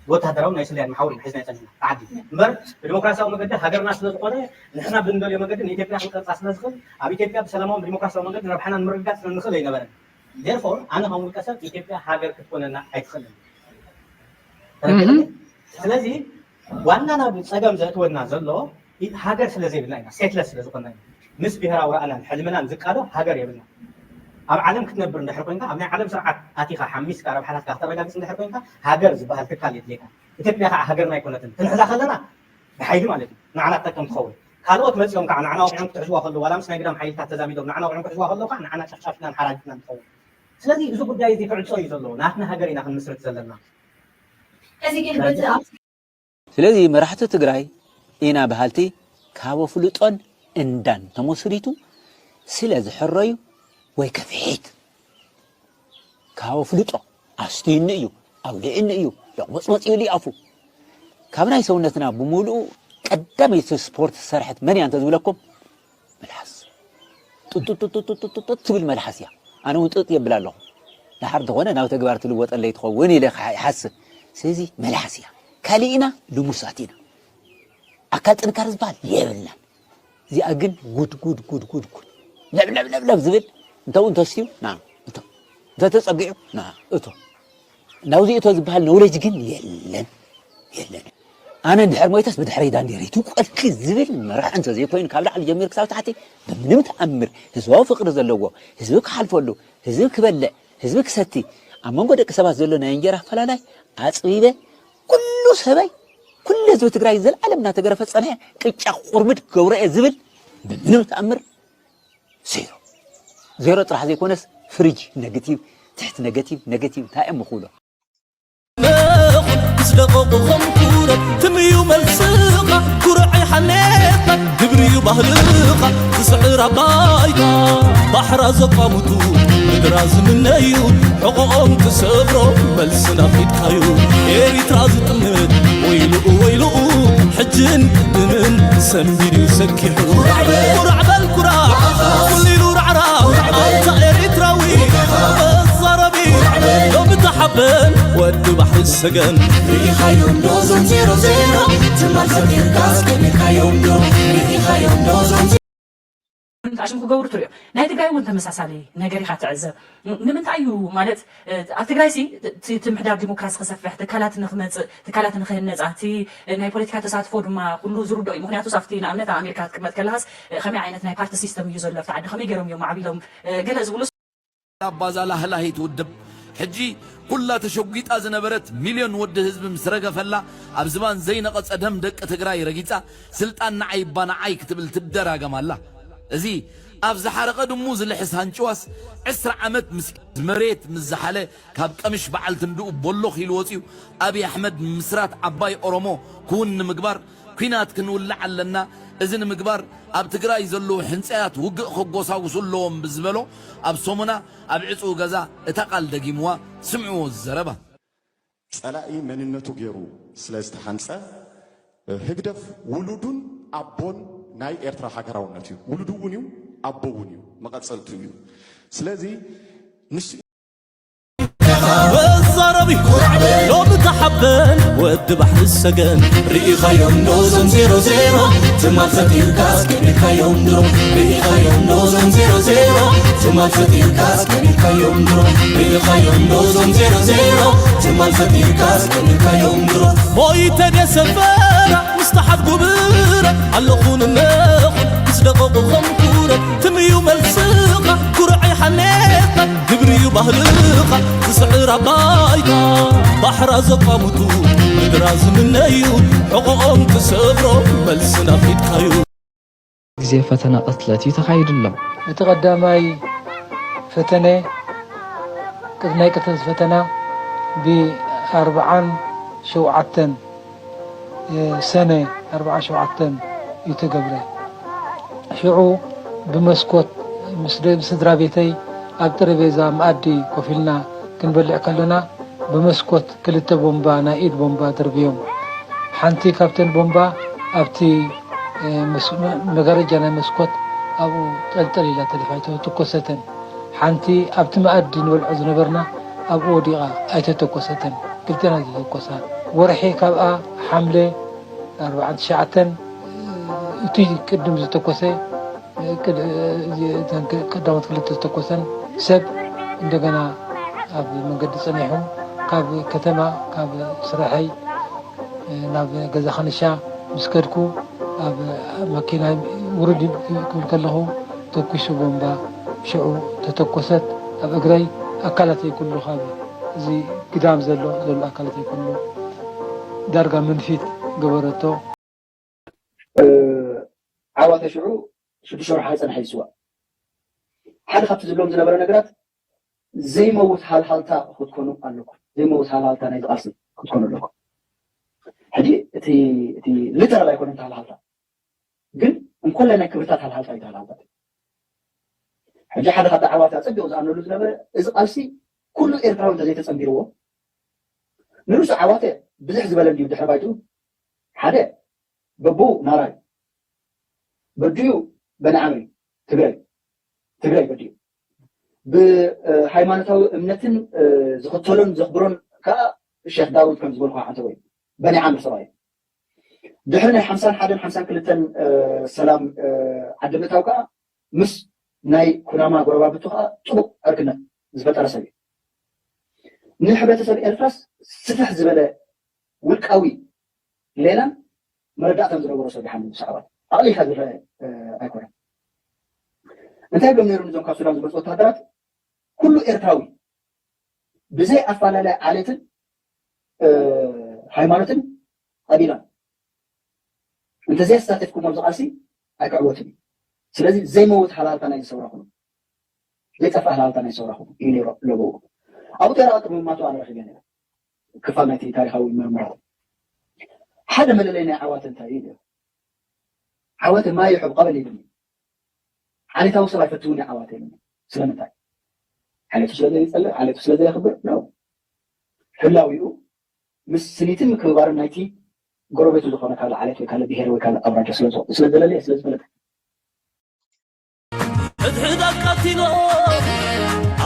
ብወታደራዊ ናይ ስለያን መሓውር ኢና ሒዝና ይፀኒሕና ተዓዲ እምበር ብዲሞክራሲያዊ መገዲ ሃገርና ስለዝኮነ ንሕና ብንደልዮ መገዲ ንኢትዮጵያ ክንቀርፃ ስለዝኽእል ኣብ ኢትዮጵያ ብሰላማዊ ብዲሞክራሲያዊ መገዲ ረብሓና ንምርግጋፅ ስለንኽእል ኣይነበረን therefore ኣነ ከም ውልቀ ሰብ ኢትዮጵያ ሃገር ክትኮነና ኣይትኽእልን ስለዚ ዋና ናብ ፀገም ዘእትወና ዘሎ ሃገር ስለዘይብልና ኢና state-less ስለዝኮና ኢና ምስ ብሄራዊ ራእናን ሕልምናን ዝቃዶ ሃገር የብልና ኣብ ዓለም ክትነብር እንድሕር ኮይንካ ኣብ ናይ ዓለም ስርዓት ኣቲኻ ሓሚስካ ረብሓታትካ ክተረጋግፅ እንድሕር ኮይንካ ሃገር ዝበሃል ትካል የድልየካ ኢትዮጵያ ከዓ ሃገርና ኣይኮነትን ክንሕዛ ከለና ብሓይሊ ማለት እዩ ንዓና ትጠቅም ትኸውን ካልኦት መፂኦም ከዓ ንዓና ወቂዖም ክትሕዝዋ ከለዉ ዋላ ምስ ናይ ግዳም ሓይልታት ተዛሚዶም ንዓና ወቂዖም ክሕዝዋ ከለዉ ከዓ ንዓና ጨፍጫፊናን ሓራጅትናን ትኸውን ስለዚ እዚ ጉዳይ እዚ ክዕፆ እዩ ዘለዎ ናትና ሃገር ኢና ክንምስርት ዘለና እዚ ግን በዚ ኣብ ስለዚ መራሕቲ ትግራይ ኢና በሃልቲ ካብ ኣፍልጦን እንዳን ተመስሪቱ ስለ ዝሕረዩ ወይ ከፍሒት ካብ ኣፍልጦ ኣስትዩኒ እዩ ኣውሊዕኒ እዩ፣ ለቕመጽመጽ እዩ ኣፉ። ካብ ናይ ሰውነትና ብምሉኡ ቀዳመይቲ ስፖርት ዝሰርሐት መን እያ እንተዝብለኩም፣ መልሓስ። ጥጥጥጥጥጥጥጥ ትብል መልሓስ እያ። ኣነ እውን ጥጥ የብል ኣለኹ። ደሓር እንተኾነ ናብ ተግባር ትልወጠለይ ትኸውን ኢለ ይሓስብ። ስለዚ መልሓስ እያ። ካሊእና ልሙሳት ኢና። ኣካል ጥንካረ ዝበሃል የብልናን። እዚኣ ግን ጉድ ጉድ ጉድ ጉድ ጉድ ለብለብለብለብ ዝብል እንተው እንተስትዩ ና እቶ እንተተጸጊዑ ና እቶ ናውዚ እቶ ዝበሃል ነውለጅ ግን የለን የለን። ኣነ እንድሕር ሞይተስ ብድሕረይ ዳንዴር ይትውቀልኪ ዝብል መራሕ እንተዘይኮይኑ ካብ ላዕሊ ጀሚሩ ክሳብ ታሕቲ ብምንም ተኣምር ህዝባዊ ፍቅሪ ዘለዎ ህዝቢ ክሓልፈሉ ህዝቢ ክበልዕ ህዝቢ ክሰቲ ኣብ መንጎ ደቂ ሰባት ዘሎ ናይ እንጀራ ኣፈላላይ ኣፅቢበ ኩሉ ሰበይ ኩሉ ህዝቢ ትግራይ ዘልዓለም እናተገረፈ ዝፀንሐ ቅጫ ቁርምድ ክገብሮ እየ ዝብል ብምንም ተኣምር ዜሮ። ዜሮ ጥራሕ ዘይኮነስ ፍሪጅ ነግቲቭ ትሕቲ ነግቲቭ ነግቲቭ እንታይ እዮም ምክብሎ? ምስ ደቐቑ ኸም ኩረት ትምዩ መልስኻ ኩርዐይ ሓሌኻ ግብርዩ ባህልኻ ዝስዕር ኣባይካ ባሕራ ዘቋምቱ ምድራ ዝምነዩ ሕቖኦም ትሰብሮ መልሲ ናፊትካዩ ኤሪትራ ዝጥምት ወይልኡ ወይልኡ ሕጅን ቅድምን ሰንቢድዩ ሰኪሑ ኩራዕ በል ኩራዕ ኩሊሉ ራዕራዕ ኣንታ ኤሪትራዊ መዛረቢ ሎሚ ተሓበን ወዲ ባሕሪ ሰገን ርኢኻዮም ዶ ዞም ዜሮ ዜሮ ትማል ፈጢርካስ ቀሚርካዮም ዶ ርኢኻዮም ዶ ዞም ኣሽም ክገብሩ ትሪኦ ናይ ትግራይ እውን ተመሳሳሊ ነገር ኢኻ ትዕዘብ ንምንታይ እዩ ማለት ኣብ ትግራይ ሲ እቲ ምሕዳር ዲሞክራሲ ክሰፍሕ ትካላት ንክመፅእ ትካላት ንክህነፃ እቲ ናይ ፖለቲካ ተሳትፎ ድማ ኩሉ ዝርዶ እዩ ምክንያቱ ኣብቲ ንኣብነት ኣብ ኣሜሪካ ክትቅመጥ ከለሃስ ከመይ ዓይነት ናይ ፓርቲ ሲስተም እዩ ዘሎ ኣብቲ ዓዲ ከመይ ገይሮም እዮም ማዕቢሎም ገለ ዝብሉ ኣባዛ ላህላሂት ውድብ ሕጂ ኩላ ተሸጒጣ ዝነበረት ሚልዮን ወዲ ህዝቢ ምስ ረገፈላ ኣብ ዝባን ዘይነቐጸ ደም ደቂ ትግራይ ረጊጻ ስልጣን ንዓይ እባ ንዓይ ክትብል ትደራገም ኣላ። እዚ ኣብ ዝሓረቐ ድሙ ዝልሕስ ሃንጭዋስ ዕስራ ዓመት ምስ መሬት ምስ ዝሓለ ካብ ቀምሽ በዓል ትንድኡ ቦሎኽ ኢሉ ወጺኡ ኣብይ ኣሕመድ ምስራት ዓባይ ኦሮሞ ክውን ንምግባር ኲናት ክንውልዕ ኣለና፣ እዚ ንምግባር ኣብ ትግራይ ዘለዉ ሕንጸያት ውግእ ከጎሳጉሱ ኣለዎም ብዝበሎ ኣብ ሰሙና ኣብ ዕጹው ገዛ እታ ቃል ደጊምዋ፣ ስምዕዎ እዚ ዘረባ። ጸላኢ መንነቱ ገይሩ ስለ ዝተሃንጸ ህግደፍ ውሉዱን ኣቦን ናይ ኤርትራ ሃገራውነት እዩ። ውሉዱ እውን እዩ፣ ኣቦ እውን እዩ፣ መቐጸልቱ እዩ። ስለዚ ንሱ መዛረቢ ሎሚ ተሓበን ወዲ ባሕሪ ሰገን ርኢኻዮም ዶ ዞም ዜሮ ዜሮ ትማል ፈጢርካስ ቀቢርካዮም ድሮ ርኢኻዮም ዶ ዞም ዜሮ ዜሮ ትማል ፈጢርካስ ቀቢርካዮም ድሮ ርኢኻዮም ዶ ዞም ዜሮ ዜሮ ትማል ፈጢርካስ ቀቢርካዮም ድሮ ሞይተ ድየ ሰፈራ ምስ ተሓት ጉብረ ኣለኹ ንነኹ ምስ ደቐቑ ኸም ኩረ ትምዩ መልስኻ ኩርዐይ ሓሌኻ ግብሪ እዩ ባህልኻ ዝስዕር ኣባይካ ባሕራ ዘቋምቱ ምድራ ዝምነዩ ሕቖኦም ትሰብሮ መልሲ ናፊትካዩ። ግዜ ፈተና ቅትለት እዩ ተኻይዱ ኣሎ። እቲ ቀዳማይ ፈተነ ናይ ቅትለት ፈተና ብኣርብዓን ሸውዓተን ሰነ ኣርብዓን ሸውዓተን እዩ ተገብረ። ሽዑ ብመስኮት ምስ ስድራ ቤተይ ኣብ ጠረቤዛ መኣዲ ኮፍ ኢልና ክንበልዕ ከለና ብመስኮት ክልተ ቦምባ ናይ ኢድ ቦምባ ደርብዮም። ሓንቲ ካብተን ቦምባ ኣብቲ መጋረጃ ናይ መስኮት ኣብኡ ጠልጠል ኢላ ተሪፋ ኣይተተኮሰተን። ሓንቲ ኣብቲ መኣዲ ንበልዖ ዝነበርና ኣብኡ ወዲቓ ኣይተተኮሰተን። ክልቴና ዝተተኮሳ። ወርሒ ካብኣ ሓምለ ኣርብዓን ትሽዓተን እቲ ቅድም ዝተኮሰ ቀዳሞት ክልተ ዝተኮሰን ሰብ እንደገና ኣብ መንገዲ ጸኒሑ ካብ ከተማ ካብ ስራሐይ ናብ ገዛ ከንሻ ምስ ከድኩ ኣብ መኪና ውርድ ክብል ከለኹ ተኩሱ ቦምባ ሽዑ ተተኮሰት ኣብ እግረይ ኣካላተይ ኩሉ ካብ እዚ ግዳም ዘሎ ዘሎ ኣካላተይ ኩሉ ዳርጋ መንፊት ገበረቶ። ዓዋተ ሽዑ ሽዱሽተ ወርሒ ከይጸንሐ ይስዋእ። ሓደ ካብቲ ዝብሎም ዝነበረ ነገራት ዘይመውት ሃልሃልታ ክትኮኑ ኣለኩም። ዘይመውት ሃልሃልታ ናይዚ ቃልሲ ክትኮኑ ኣለኩም። ሕጂ እቲ እቲ ሊተራል ኣይኮነን እቲ ሃልሃልታ ግን እንኮላይ ናይ ክብርታት ሃልሃልታ እዩ። ሃልሃልታ ሕጂ ሓደ ካብቲ ዓዋተ ኣጸቢቑ ዝኣምነሉ ዝነበረ እዚ ቃልሲ ኩሉ ኤርትራዊ እንተዘይተጸንቢርዎ ንርእሱ ዓዋተ ብዝሕ ዝበለ እንድዩ ድሕሪ ባይትኡ። ሓደ በቡ ናራይ በድዩ በንዓምሪ ትግራይ ትግራይ በድዩ ብሃይማኖታዊ እምነትን ዝኽተሎን ዘኽብሮን ከዓ ሸክ ዳውድ ከም ዝበልኩ ሓንተ ወይ በንዓምሪ ሰብኣይ ድሕሪ ናይ ሓምሳን ሓደን ሓምሳን ክልተን ሰላም ዓዲ ምእታው ከዓ ምስ ናይ ኩናማ ጎረባብቱ ከዓ ጥቡቅ ዕርክነት ዝፈጠረ ሰብ እዩ። ንሕብረተሰብ ኤርትራስ ስፍሕ ዝበለ ውልቃዊ ሌላን መረዳእታን ዝነበሮ ሰብ ይሓምድ ሰዓባት ኣቕሊልካ ዝረአ ኣይኮነን። እንታይ ብሎም ነይሩ እዞም ካብ ሱዳን ዝመፁ ወታደራት? ኩሉ ኤርትራዊ ብዘይ ኣፈላለየ ዓሌትን ሃይማኖትን ቀቢላን እንተዘይኣሳቲፍኩም ኣብዚ ቃልሲ ኣይክዕወትን እዩ። ስለዚ ዘይመውት ሃላልታ ናይ ዝሰውራ ኩኑ ዘይጠፍእ ሃላልታ ናይ ዝሰውራ ኩኑ እዩ ነይሩ ለበው። ኣብኡ ተራ ቅድሚ ማቱ ኣነ ረኺበ ነይረ። ክፋል ናይቲ ታሪኻዊ ምርምራት ሓደ መለለይ ናይ ዓዋተ እንታይ እዩ? ዓዋተ ማይ ይሕብ ቀበል ይብል። ዓሌታዊ ሰብ ኣይፈትውን ዓዋተ ይብል። ስለምንታይ? ዓሌቱ ስለ ዘይጸልእ፣ ዓሌቱ ስለ ዘየኽብር ነው። ህላዊኡ ምስ ስኒትን ምክብባርን ናይቲ ጎረቤቱ ዝኾነ ካልእ ዓሌት ወይ ካልእ ብሄር ወይ ካልእ ኣውራጃ ስለ ዝለለየ ስለ ዝፈለጠ ሕድሕድ ኣቃቲሎም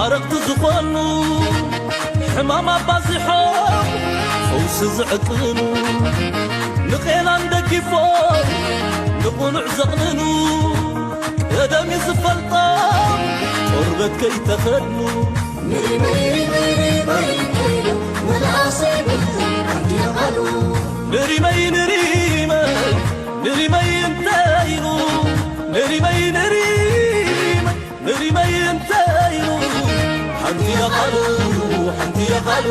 ዓረቕቲ ዝኾኑ ሕማም ኣባዚሖም ፈውሲ ዝዕቅኑ ንቄላን ደጊፎም ንቕኑዕ ዘቕንኑ ቀደም እዩ ዝፈልጦም ቆርበት ከይተኸድኑ ንሪመይ ንሪመይ ንሪመይ ንሪመይ እንታይ ኢሉ ንሪመይ ንሪመይ ንሪመይ እንታይ ኢሉ ሓንቲ እያ ቃሉ ሓንቲ እያ ቃሉ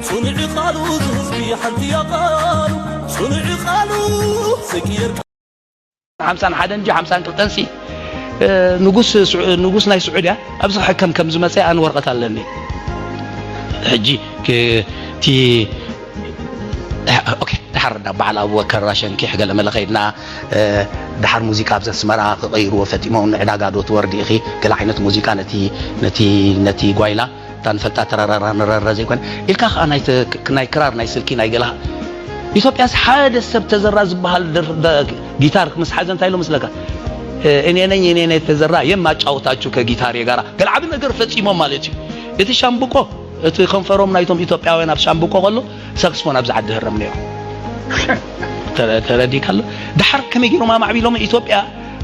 ጽኑዕ ቃሉ ዝህዝቢ ሓንቲ እያ ቃሉ ጽኑዕ ቃሉ ስቅየር ሓምሳን ሓደን ድዩ ሓምሳን ክልተን ሲ ንጉስ ናይ ስዑድያ ኣብዚ ክሕከም ከም ዝመፀ ኣነ ወረቐት ኣለኒ። ሕጂ እቲ ድሓር ዳ በዓል ኣቡበከር ራሸንኪሕ ገለመለ ከይድና ድሓር ሙዚቃ ኣብዚ ኣስመራ ክቐይርዎ ፈጢሞም ንዕዳጋ ዶ ትወርዲ ኢኺ ገለ ዓይነት ሙዚቃ ነቲ ነቲ ነቲ ጓይላ እታ ንፈልጣ ተረረረ ንረረ ዘይኮነ ኢልካ ከዓ ናይ ክራር ናይ ስልኪ ናይ ገላ ኢትዮጵያስ ሓደ ሰብ ተዘራ ዝበሃል ጊታር ምስ ሓዘ እንታይ ኢሎ መስለካ? እኔ ነኝ እኔ ነኝ ተዘራ የማጫወታችሁ ከጊታሬ ጋራ ገለ ዓቢ ነገር ፈጺሞም ማለት እዩ። እቲ ሻምብቆ እቲ ከንፈሮም ናይቶም ኢትዮጵያውያን ኣብ ሻምብቆ ከሎ ሳክስፎን ኣብዚ ዓዲ ህረም ነይሩ። ተረዲካ ኣሎ። ድሓር ከመይ ገይሮም ኣማዕቢሎም ኢትዮጵያ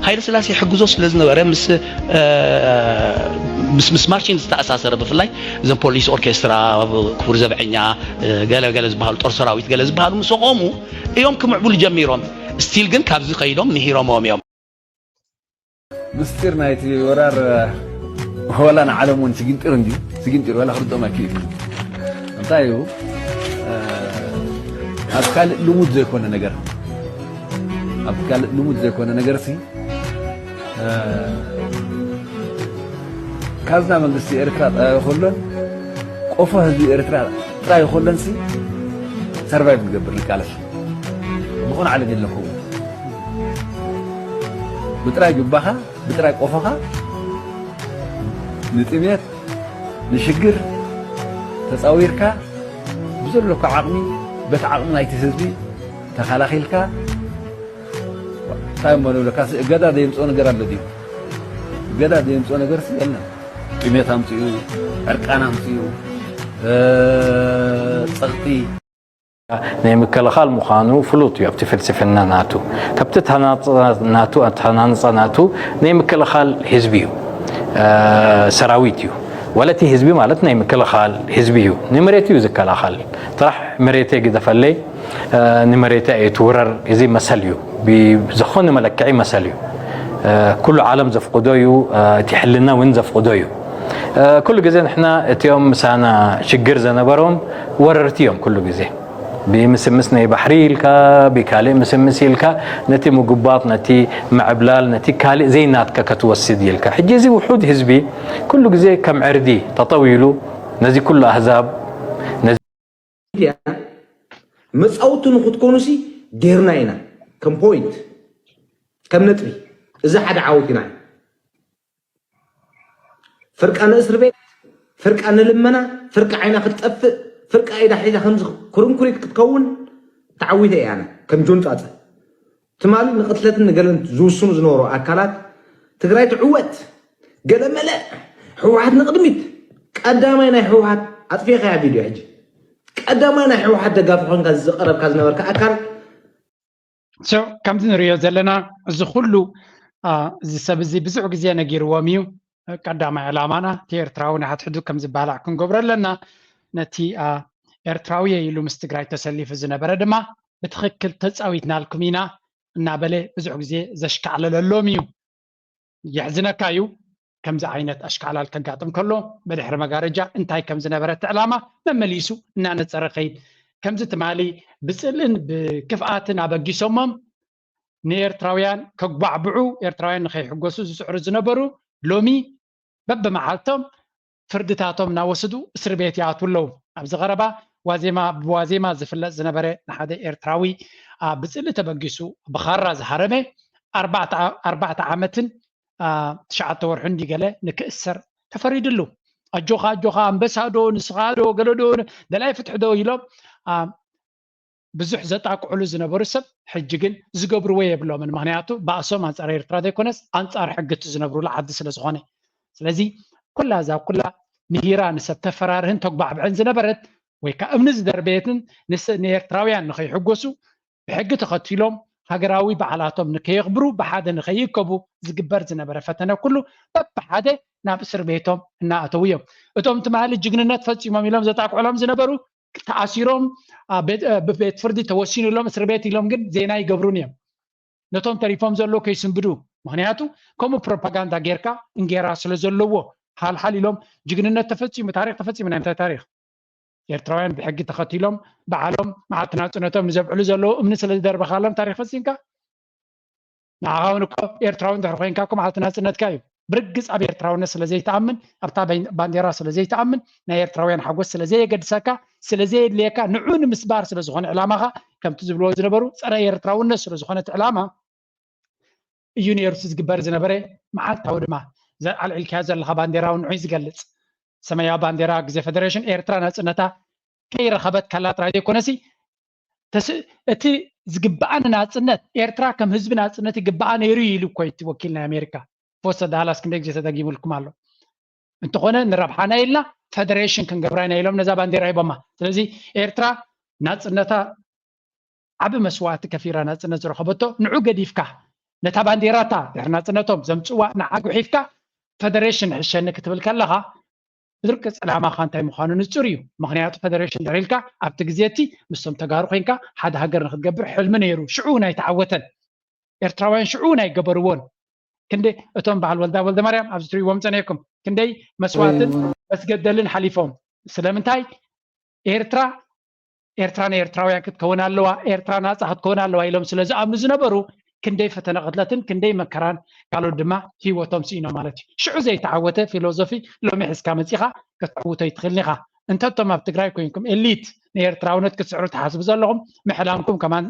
ሃይለ ስላሴ ሕግዞ ስለ ዝነበረ ምስ ምስ ምስ ማርቺን ዝተኣሳሰረ ብፍላይ እዞም ፖሊስ ኦርኬስትራ ክቡር ዘብዐኛ ገለ ገለ ዝበሃሉ ጦር ሰራዊት ገለ ዝበሃሉ ምስ ቆሙ እዮም ክምዕብሉ ጀሚሮም። ስቲል ግን ካብዚ ከይዶም ምሂሮምዎም እዮም። ምስጢር ናይቲ ወራር ወላ ንዓለም እውን ስጊንጢር እንድዩ ስጊንጢር ወላ ክርድኦም ኣይክእል እዩ። እንታይ እዩ ኣብ ካልእ ልሙድ ዘይኮነ ነገር ኣብ ካልእ ልሙድ ዘይኮነ ነገር ሲ ካዝና መንግስቲ ኤርትራ ጥራይ ይኸሎን ቆፎ ህዝቢ ኤርትራ ጥራይ ይኸሎን ሲ ሰርቫይቭ ንገብር ንቃለስ ብኾነ ዓለም የለኹም ብጥራይ ጅባኻ ብጥራይ ቆፎኻ ንጥሜት ንሽግር ተፃዊርካ ብዘለካ ዓቕሚ በቲ ዓቕሚ ናይቲ ህዝቢ ተኸላኺልካ እንታይ እሞ ንብለካ እገዳ ዘየምፅኦ ነገር ኣሎ ድዩ? እገዳ ዘየምፅኦ ነገር የለን። ጥሜት ኣምፅኡ፣ ዕርቃን ኣምፅኡ፣ ፀቕጢ፣ ናይ ምክልኻል ምዃኑ ፍሉጥ እዩ ኣብቲ ፍልስፍና ናቱ። ካብቲ ተሃናንጸ ናቱ ኣተሃናንጸ ናቱ ናይ ምክልኻል ህዝቢ እዩ፣ ሰራዊት እዩ። ዋላ እቲ ህዝቢ ማለት ናይ ምክልኻል ህዝቢ እዩ። ንመሬቱ እዩ ዝከላኸል። ጥራሕ መሬተይ ግደፈለይ፣ ንመሬተይ ኣይትውረር፣ እዚ መሰል እዩ። ብዝኾነ መለክዒ መሰል እዩ። ኩሉ ዓለም ዘፍቅዶ እዩ፣ እቲ ሕልና እውን ዘፍቅዶ እዩ። ኩሉ ግዜ ንሕና እቲኦም ምሳና ሽግር ዘነበሮም ወረርቲ እዮም ኩሉ ግዜ። ብምስምስ ናይ ባሕሪ ኢልካ ብካልእ ምስምስ ኢልካ ነቲ ምጉባጥ ነቲ ምዕብላል ነቲ ካልእ ዘይናትካ ከትወስድ ኢልካ ሕጂ እዚ ውሑድ ህዝቢ ኩሉ ግዜ ከም ዕርዲ ጠጠው ኢሉ ነዚ ኩሉ ኣህዛብ ነዚ መፃውቲ ንክትኮኑሲ ጌርና ኢና ከም ፖይንት ከም ነጥቢ እዚ ሓደ ዓወት ኢና ፍርቃ ንእስር ቤት ፍርቃ ንልመና ፍርቂ ዓይና ክትጠፍእ ፍርቃ ኢዳ ሒዛ ከምዚ ኩርንኩሪት ክትከውን ተዓዊተ እየ ኣነ ከም ጆን ጻጸ። ትማሊ ንቕትለትን ንገለን ዝውስኑ ዝነበሩ ኣካላት ትግራይ ትዕወት ገለመለ፣ ህወሓት ንቕድሚት። ቀዳማይ ናይ ህወሓት ኣጥፊእኻያ ቪድዮ ሕጂ። ቀዳማይ ናይ ህወሓት ደጋፊ ኮንካ ዝቐረብካ ዝነበርካ ኣካል ከምዚ ንሪኦ ዘለና እዚ ኩሉ እዚ ሰብ እዚ ብዙሕ ግዜ ነጊርዎም እዩ። ቀዳማይ ዕላማና እቲ ኤርትራዊ ንሓድሕዱ ከም ዝባላዕ ክንገብሮ ኣለና። ነቲ ኤርትራዊ ኢሉ ምስ ትግራይ ተሰሊፉ ዝነበረ ድማ ብትኽክል ተፃዊትናልኩም ኢና እናበለ ብዙሕ ግዜ ዘሽካዕለለሎም እዩ። የሕዝነካ እዩ። ከምዚ ዓይነት ኣሽካዕላል ከጋጥም ከሎ ብድሕሪ መጋረጃ እንታይ ከም ዝነበረ እቲ ዕላማ መመሊሱ እናነፀረ ከይድ። ከምዚ ትማሊ ብፅልእን ብክፍኣትን ኣበጊሶሞም ንኤርትራውያን ከጓዕብዑ፣ ኤርትራውያን ንከይሕጎሱ ዝፅዕሩ ዝነበሩ ሎሚ በብመዓልቶም ፍርድታቶም እናወስዱ እስሪ ቤት ይኣትዉ ኣለዉ። ኣብዚ ቀረባ ዋዜማ ብዋዜማ ዝፍለጥ ዝነበረ ንሓደ ኤርትራዊ ብፅልኢ ተበጊሱ ብኻራ ዝሃረመ ኣርባዕተ ዓመትን ትሽዓተ ወርሑ እንዲ ገለ ንክእሰር ተፈሪድሉ። ኣጆኻ ኣጆኻ ኣንበሳ ዶ ንስኻ ዶ ገለ ዶ ደላይ ፍትሒ ዶ ኢሎም ብዙሕ ዘጣቅዕሉ ዝነበሩ ሰብ ሕጂ ግን ዝገብርዎ የብሎምን። ምክንያቱ ባእሶም ኣንፃር ኤርትራ ዘይኮነስ ኣንፃር ሕግቲ ዝነብሩሉ ዓዲ ስለዝኾነ። ስለዚ ኩላ እዛ ኩላ ንሂራ ንሰብ ተፈራርህን ተጓዕብዕን ዝነበረት ወይ ከዓ እምኒ ዝደርበየትን ንኤርትራውያን ንከይሕጎሱ ብሕጊ ተኸቲሎም ሃገራዊ በዓላቶም ንከየኽብሩ ብሓደ ንከይእከቡ ዝግበር ዝነበረ ፈተነ ኩሉ በብሓደ ናብ እስር ቤቶም እናኣተዉ እዮም። እቶም ትማሊ ጅግንነት ፈፂሞም ኢሎም ዘጣቅዕሎም ዝነበሩ ተኣሲሮም ብቤት ፍርዲ ተወሲኑሎም እስር ቤት ኢሎም ግን ዜና ይገብሩን እዮም። ነቶም ተሪፎም ዘለዉ ከይስንብዱ። ምክንያቱ ከምኡ ፕሮፓጋንዳ ጌርካ እንጌራ ስለ ዘለዎ ሓልሓል ኢሎም ጅግንነት ተፈፂሙ ታሪክ ተፈፂሙ ናይ ምንታይ ታሪክ? ኤርትራውያን ብሕጊ ተኸቲሎም በዓሎም መዓልቲ ናፅነቶም ንዘብዕሉ ዘለዉ እምኒ ስለ ዝደርበኻሎም ታሪክ ፈፂምካ? ንዓኻ እውን እኮ ኤርትራዊ እንድሕር ኮይንካ እኮ መዓልቲ ናፅነትካ እዩ። ብርግፅ ኣብ ኤርትራውነት ስለ ዘይትኣምን ኣብታ ባንዴራ ስለ ዘይትኣምን ናይ ኤርትራውያን ሓጎስ ስለ ዘየገድሰካ ስለ ዘየድልየካ ንዑ ንምስባር ስለ ዝኾነ ዕላማኻ ከምቲ ዝብልዎ ዝነበሩ ፀረ ኤርትራውነት ስለ ዝኾነ እቲ ዕላማ እዩ ነይሩ እቲ ዝግበር ዝነበረ። መዓልታዊ ድማ ኣልዒልካዮ ዘለኻ ባንዴራ እውን ንዑ ዝገልፅ ሰማያዊ ባንዴራ ግዜ ፈደሬሽን ኤርትራ ናፅነታ ከይረኸበት ከላ ጥራይ ዘይኮነሲ እቲ ዝግባኣኒ ናፅነት ኤርትራ ከም ህዝቢ ናፅነት ይግባኣ ነይሩ እዩ ኢሉ እኮ እቲ ወኪል ናይ ኣሜሪካ ፎሰ ዳላስ ክንደይ ግዜ ተደጊሙልኩም ኣሎ። እንተኾነ ንረብሓና ኢልና ፈደሬሽን ክንገብራ ኢና ኢሎም ነዛ ባንዴራ ሂቦማ። ስለዚ ኤርትራ ናፅነታ ዓቢ መስዋእቲ ከፊራ ናፅነት ዝረኸበቶ ንዑ ገዲፍካ ነታ ባንዴራታ ድሕሪ ናፅነቶም ዘምፅዋ ንዓ ጉሒፍካ ፈደሬሽን ሕሸኒ ክትብል ከለኻ ብድርቂ ዕላማኻ እንታይ ምዃኑ ንፁር እዩ። ምክንያቱ ፈደሬሽን ድሕሪ ኢልካ ኣብቲ ግዜ እቲ ምስቶም ተጋሩ ኮይንካ ሓደ ሃገር ንክትገብር ሕልሚ ነይሩ። ሽዑ እውን ኣይተዓወተን። ኤርትራውያን ሽዑ እውን ኣይገበርዎን። ክንደይ እቶም በዓል ወልዳ ወልደ ማርያም ኣብዚ ትሪእዎም ፀኒሕኩም ክንደይ መስዋእትን መስገደልን ሓሊፎም ስለምንታይ ኤርትራ ኤርትራ ናይ ኤርትራውያን ክትከውን ኣለዋ፣ ኤርትራ ናፃ ክትከውን ኣለዋ ኢሎም ስለ ዝኣምኑ ዝነበሩ ክንደይ ፈተነ ቅትለትን ክንደይ መከራን ካልኦት ድማ ህይወቶም ስኢኖም ማለት እዩ። ሽዑ ዘይተዓወተ ፊሎዞፊ ሎሚ ሒዝካ መፂኻ ከተዕውቶ ይትኽእልን ኢኻ። እንተቶም ኣብ ትግራይ ኮይንኩም ኤሊት ንኤርትራውነት ክትስዕሩ ትሓስቡ ዘለኹም ምሕላምኩም ከማን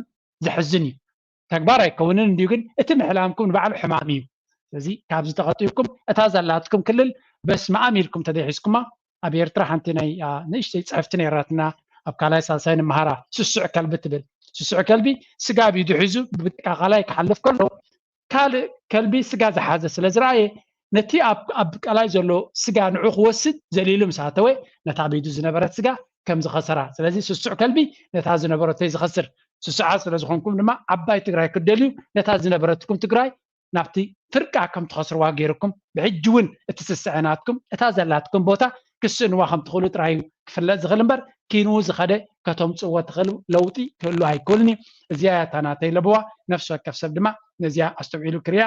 ዘሕዝን እዩ። ተግባር ኣይከውንን እንዲዩ ግን እቲ ምሕላምኩም ንባዕሉ ሕማም እዩ። ስለዚ ካብዚ ተቐጢብኩም እታ ዘላትኩም ክልል በስመኣም ኢልኩም ተደሒዝኩማ ኣብ ኤርትራ ሓንቲ ናይ ንእሽተይ ፅሕፍቲ ነይራትና ኣብ ካልኣይ ሳልሳይ ንምሃራ ስሱዕ ከልቢ ትብል ስሱዕ ከልቢ ስጋ ብኢዱ ሒዙ ብቃ ካልኣይ ክሓልፍ ከሎ ካልእ ከልቢ ስጋ ዝሓዘ ስለ ዝረኣየ ነቲ ኣብ ቀላይ ዘሎ ስጋ ንዑ ክወስድ ዘሊሉ ምስ ኣተወ ነታ ብኢዱ ዝነበረት ስጋ ከም ዝኸሰራ ስለዚ ስሱዕ ከልቢ ነታ ዝነበረቶ ዝኸስር ስሱዓት ስለ ዝኾንኩም ድማ ዓባይ ትግራይ ክትደልዩ ነታ ዝነበረትኩም ትግራይ ናብቲ ፍርቃ ከም ትኸስርዋ ገይርኩም ብሕጂ እውን እቲ ስስዐ ናትኩም እታ ዘላትኩም ቦታ ክስእንዋ ከም ትኽእሉ ጥራይ እዩ ክፍለጥ ዝኽእል እምበር ኪንኡ ዝኸደ ከተምፅእዎ ትኽእል ለውጢ ክህሉ ኣይክእልን እዩ። እዚኣ እያ እታ ናተይ ለበዋ ነፍሲ ወከፍ ሰብ ድማ ነዚኣ ኣስተውዒሉ ክሪያ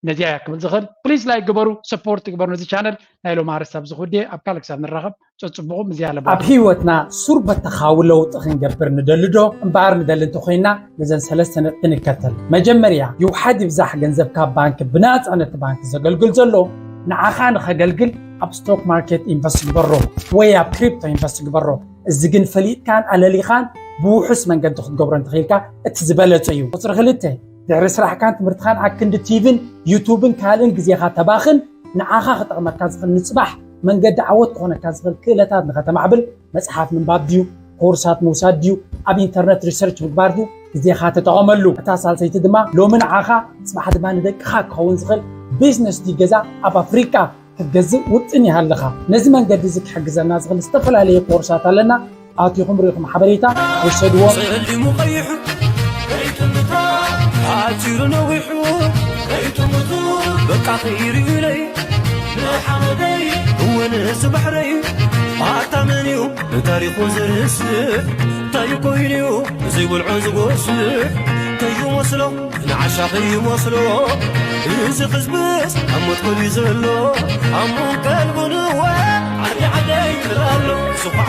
ነዚኣ እያ ክብል ዝኽእል ፕሊስ ላይክ ግበሩ ሰፖርት ግበሩ ነዚ ቻነል ናይ ሎም ኣርስቲ ኣብዚ ክውድየ ኣብ ካልእ ክሳብ ንራኸብ ፀፅቡቑም እዚኣ ለበዋ ኣብ ህይወትና ሱር በተኻዊ ለውጢ ክንገብር ንደሊ ዶ እምበኣር ንደሊ እንተኮይና ነዘን ሰለስተ ነጥቢ ንከተል መጀመርያ ይውሓድ ይብዛሕ ገንዘብካ ባንክ ብናፃ ነቲ ባንክ ዘገልግል ዘሎ ንዓኻ ንኸገልግል ኣብ ስቶክ ማርኬት ኢንቨስት ግበሮ ወይ ኣብ ክሪፕቶ ኢንቨስት ግበሮ እዚ ግን ፈሊጥካን ኣለሊኻን ብውሑስ መንገዲ ክትገብሮ እንተኽኢልካ እቲ ዝበለፀ እዩ ቁፅሪ ክልተ ድሕሪ ስራሕካን ትምህርትኻን ኣክንዲ ቲቪን ዩቱብን ካልእን ግዜኻ ተባኽን ንዓኻ ክጠቕመካ ዝኽእል ንፅባሕ መንገዲ ዓወት ክኾነካ ዝኽእል ክእለታት ንኸተማዕብል መጽሓፍ ምንባብ ድዩ፣ ኮርሳት ምውሳድ ድዩ፣ ኣብ ኢንተርነት ሪሰርች ምግባር ድዩ፣ ግዜኻ ተጠቐመሉ። እታ ሳልሰይቲ ድማ ሎሚ ንዓኻ ጽባሕ ድማ ንደቅኻ ክኸውን ዝኽእል ቢዝነስ ድዩ ገዛ ኣብ ኣፍሪቃ ክትገዝእ ውጥን ይሃለኻ። ነዚ መንገዲ እዚ ክሕግዘና ዝኽእል ዝተፈላለየ ኮርሳት ኣለና። ኣቲኹም ርኢኹም ሓበሬታ ውሰድዎ። ጸሊሙ ቀይሑ ከይትምታ፣ ሓጺሩ ነዊሑ ከይትምቱ፣ በቃ ከይርእዩለይ ንሓመደይ፣ እወ ንዚ ባሕረይ። ኣታ መን እዩ ንታሪኹ ዝርስዕ? እንታይ ኮይኑ'ዩ ዘይበልዖ ዝጎስዕ? ከይመስሎ ንዓሻ ከይመስሎ፣ እዚ ህዝብስ ኣብ መትከሉ እዩ ዘሎ። ኣሞን ቀልቡን እወ ዓዲ ዓደይ ይብል ኣሎ።